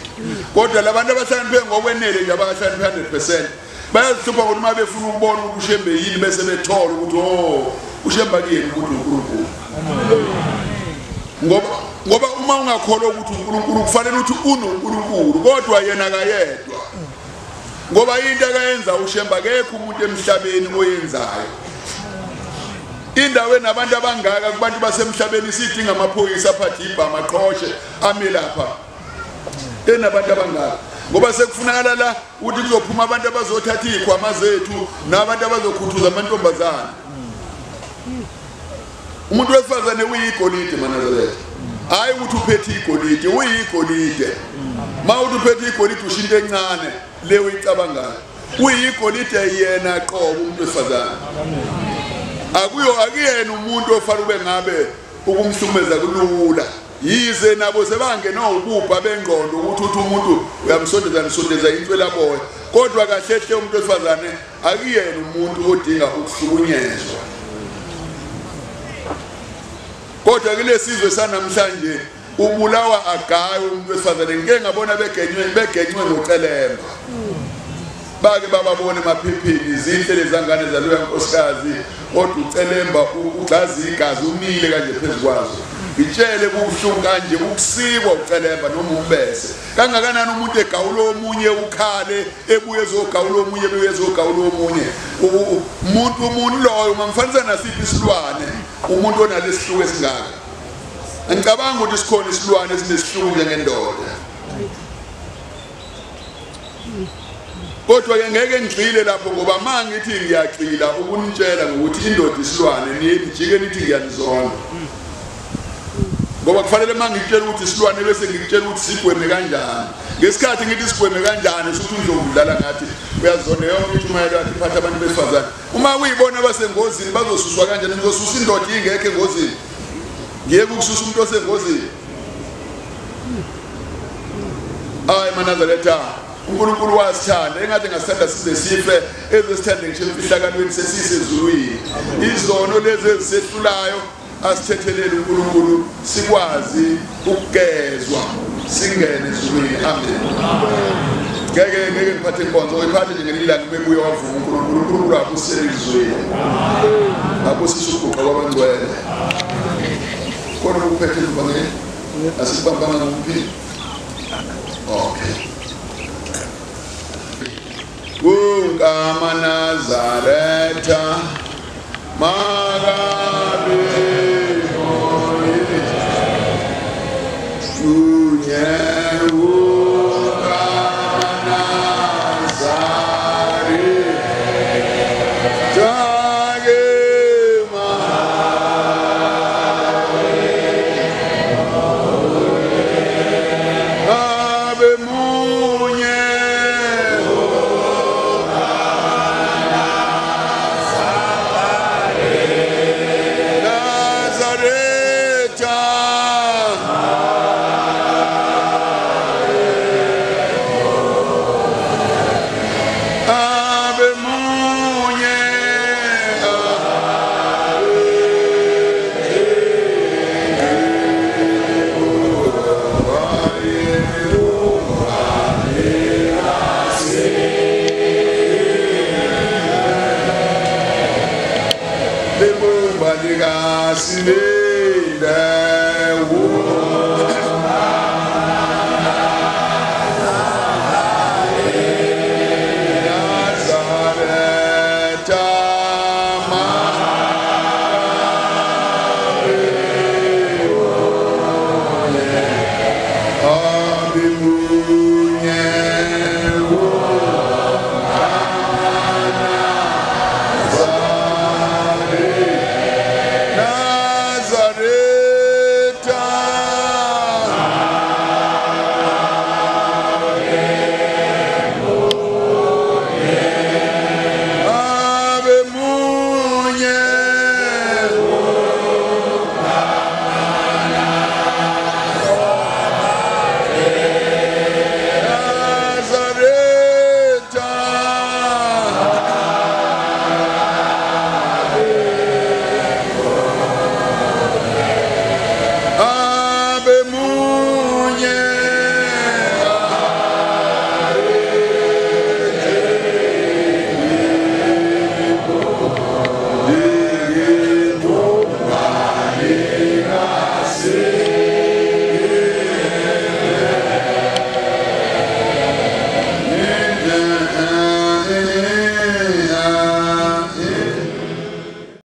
S9: Kodwa labantu abahlakaniphe ngokwenele nje, abahlakaniphe 100%, bayazihlupha ukuthi uma befuna ukubona ukuthi uShembe yini, bese bethola ukuthi oh, uShembe akuyena ukuthi uNkulunkulu. Ngoba uma ungakholwa ukuthi uNkulunkulu kufanele ukuthi unoNkulunkulu, kodwa yena akayedwa. Ngoba into akayenza uShembe akekho umuntu emhlabeni oyenzayo. Indawo enabantu abangaka kubantu basemhlabeni sidinga amaphoyisa aphathe ibhama aqhoshe ame lapha. Enabantu abangaka. Ngoba sekufunakala la ukuthi kuzophuma abantu abazothatha izikhwama zethu nabantu abazokhuthuza amantombazana. Umuntu wesifazane uyigolide Manazaretha. Hayi ukuthi uphethe igolide, uyigolide. Mawuthi uphethe igolide usho into encane le uyicabangayo. Uyigolide yena qobo umuntu wesifazane. Akuyo akuyena umuntu ofanele ube ngabe ukumhlukumeza kulula. Yize nabo sebangena ububha bengqondo ukuthi uthi umuntu uyamsondeza nisondeza inswelaboya, kodwa kahle hle umuntu wesifazane akuyena umuntu odinga ukuhlukunyezwa. Kodwa kulesizwe sanamhlanje ubulawa agayo umuntu wesifazane. Ngike ngabona begenywe ngocelemba. Bake bababone emaphepheni izinhle lezangane zaloya nkosikazi, kodwa ucelemba ugxaza igazi umile kanje phezu kwazo. Ngitshele kubuhlungu kanje ukusikwa ucelemba noma umbese. Kangakanani umuntu egawula omunye ukhale ebuye ezogawula omunye ebuye ezogawula omunye. Umuntu loyo ungamfanisa nasiphi isilwane umuntu onalesihluku esingaka? Ngicabanga ukuthi sikhona isilwane esinesihluku njengendoda. Kodwa ke ngeke ngigxile lapho ngoba mangithi ngiyagxila ukunitshela ngokuthi indoda isilwane nijike nithi ngiyanizonda. Ngoba kufanele mangikutshela ukuthi isilwane bese ngikutshela ukuthi sigweme kanjani. Ngesikhathi ngithi sigweme kanjani suthi uNdlovu udlala ngathi uyazonda yonke intshumayelo yakhe iphatha abantu besifazane. Uma kuyibona abasengozini bazosuswa kanjani? Nizosusa indoda ingekho engozini. Ngiyeke ukususa umuntu osengozini. Hayi Manazaretha, uNkulunkulu wasithanda engathi ngasithanda size sife, ezesithande ngisho emfihlakalweni sesisezulwini. Izono lezi ezisehlulayo asithethelele uNkulunkulu sikwazi ukugezwa singene ezulwini. Amen. Ngeke ngiphathe inkonzo, ngiphathe nje ngelilanga bebuye wavuma uNkulunkulu. uNkulunkulu abusele izweni. Abusise uguqa kwabangcwele. Khona ukuphethe ivangeli asibambanga ngomphilo. Okay. KukaManazaretha makabe unye ukaManazaretha Sinda.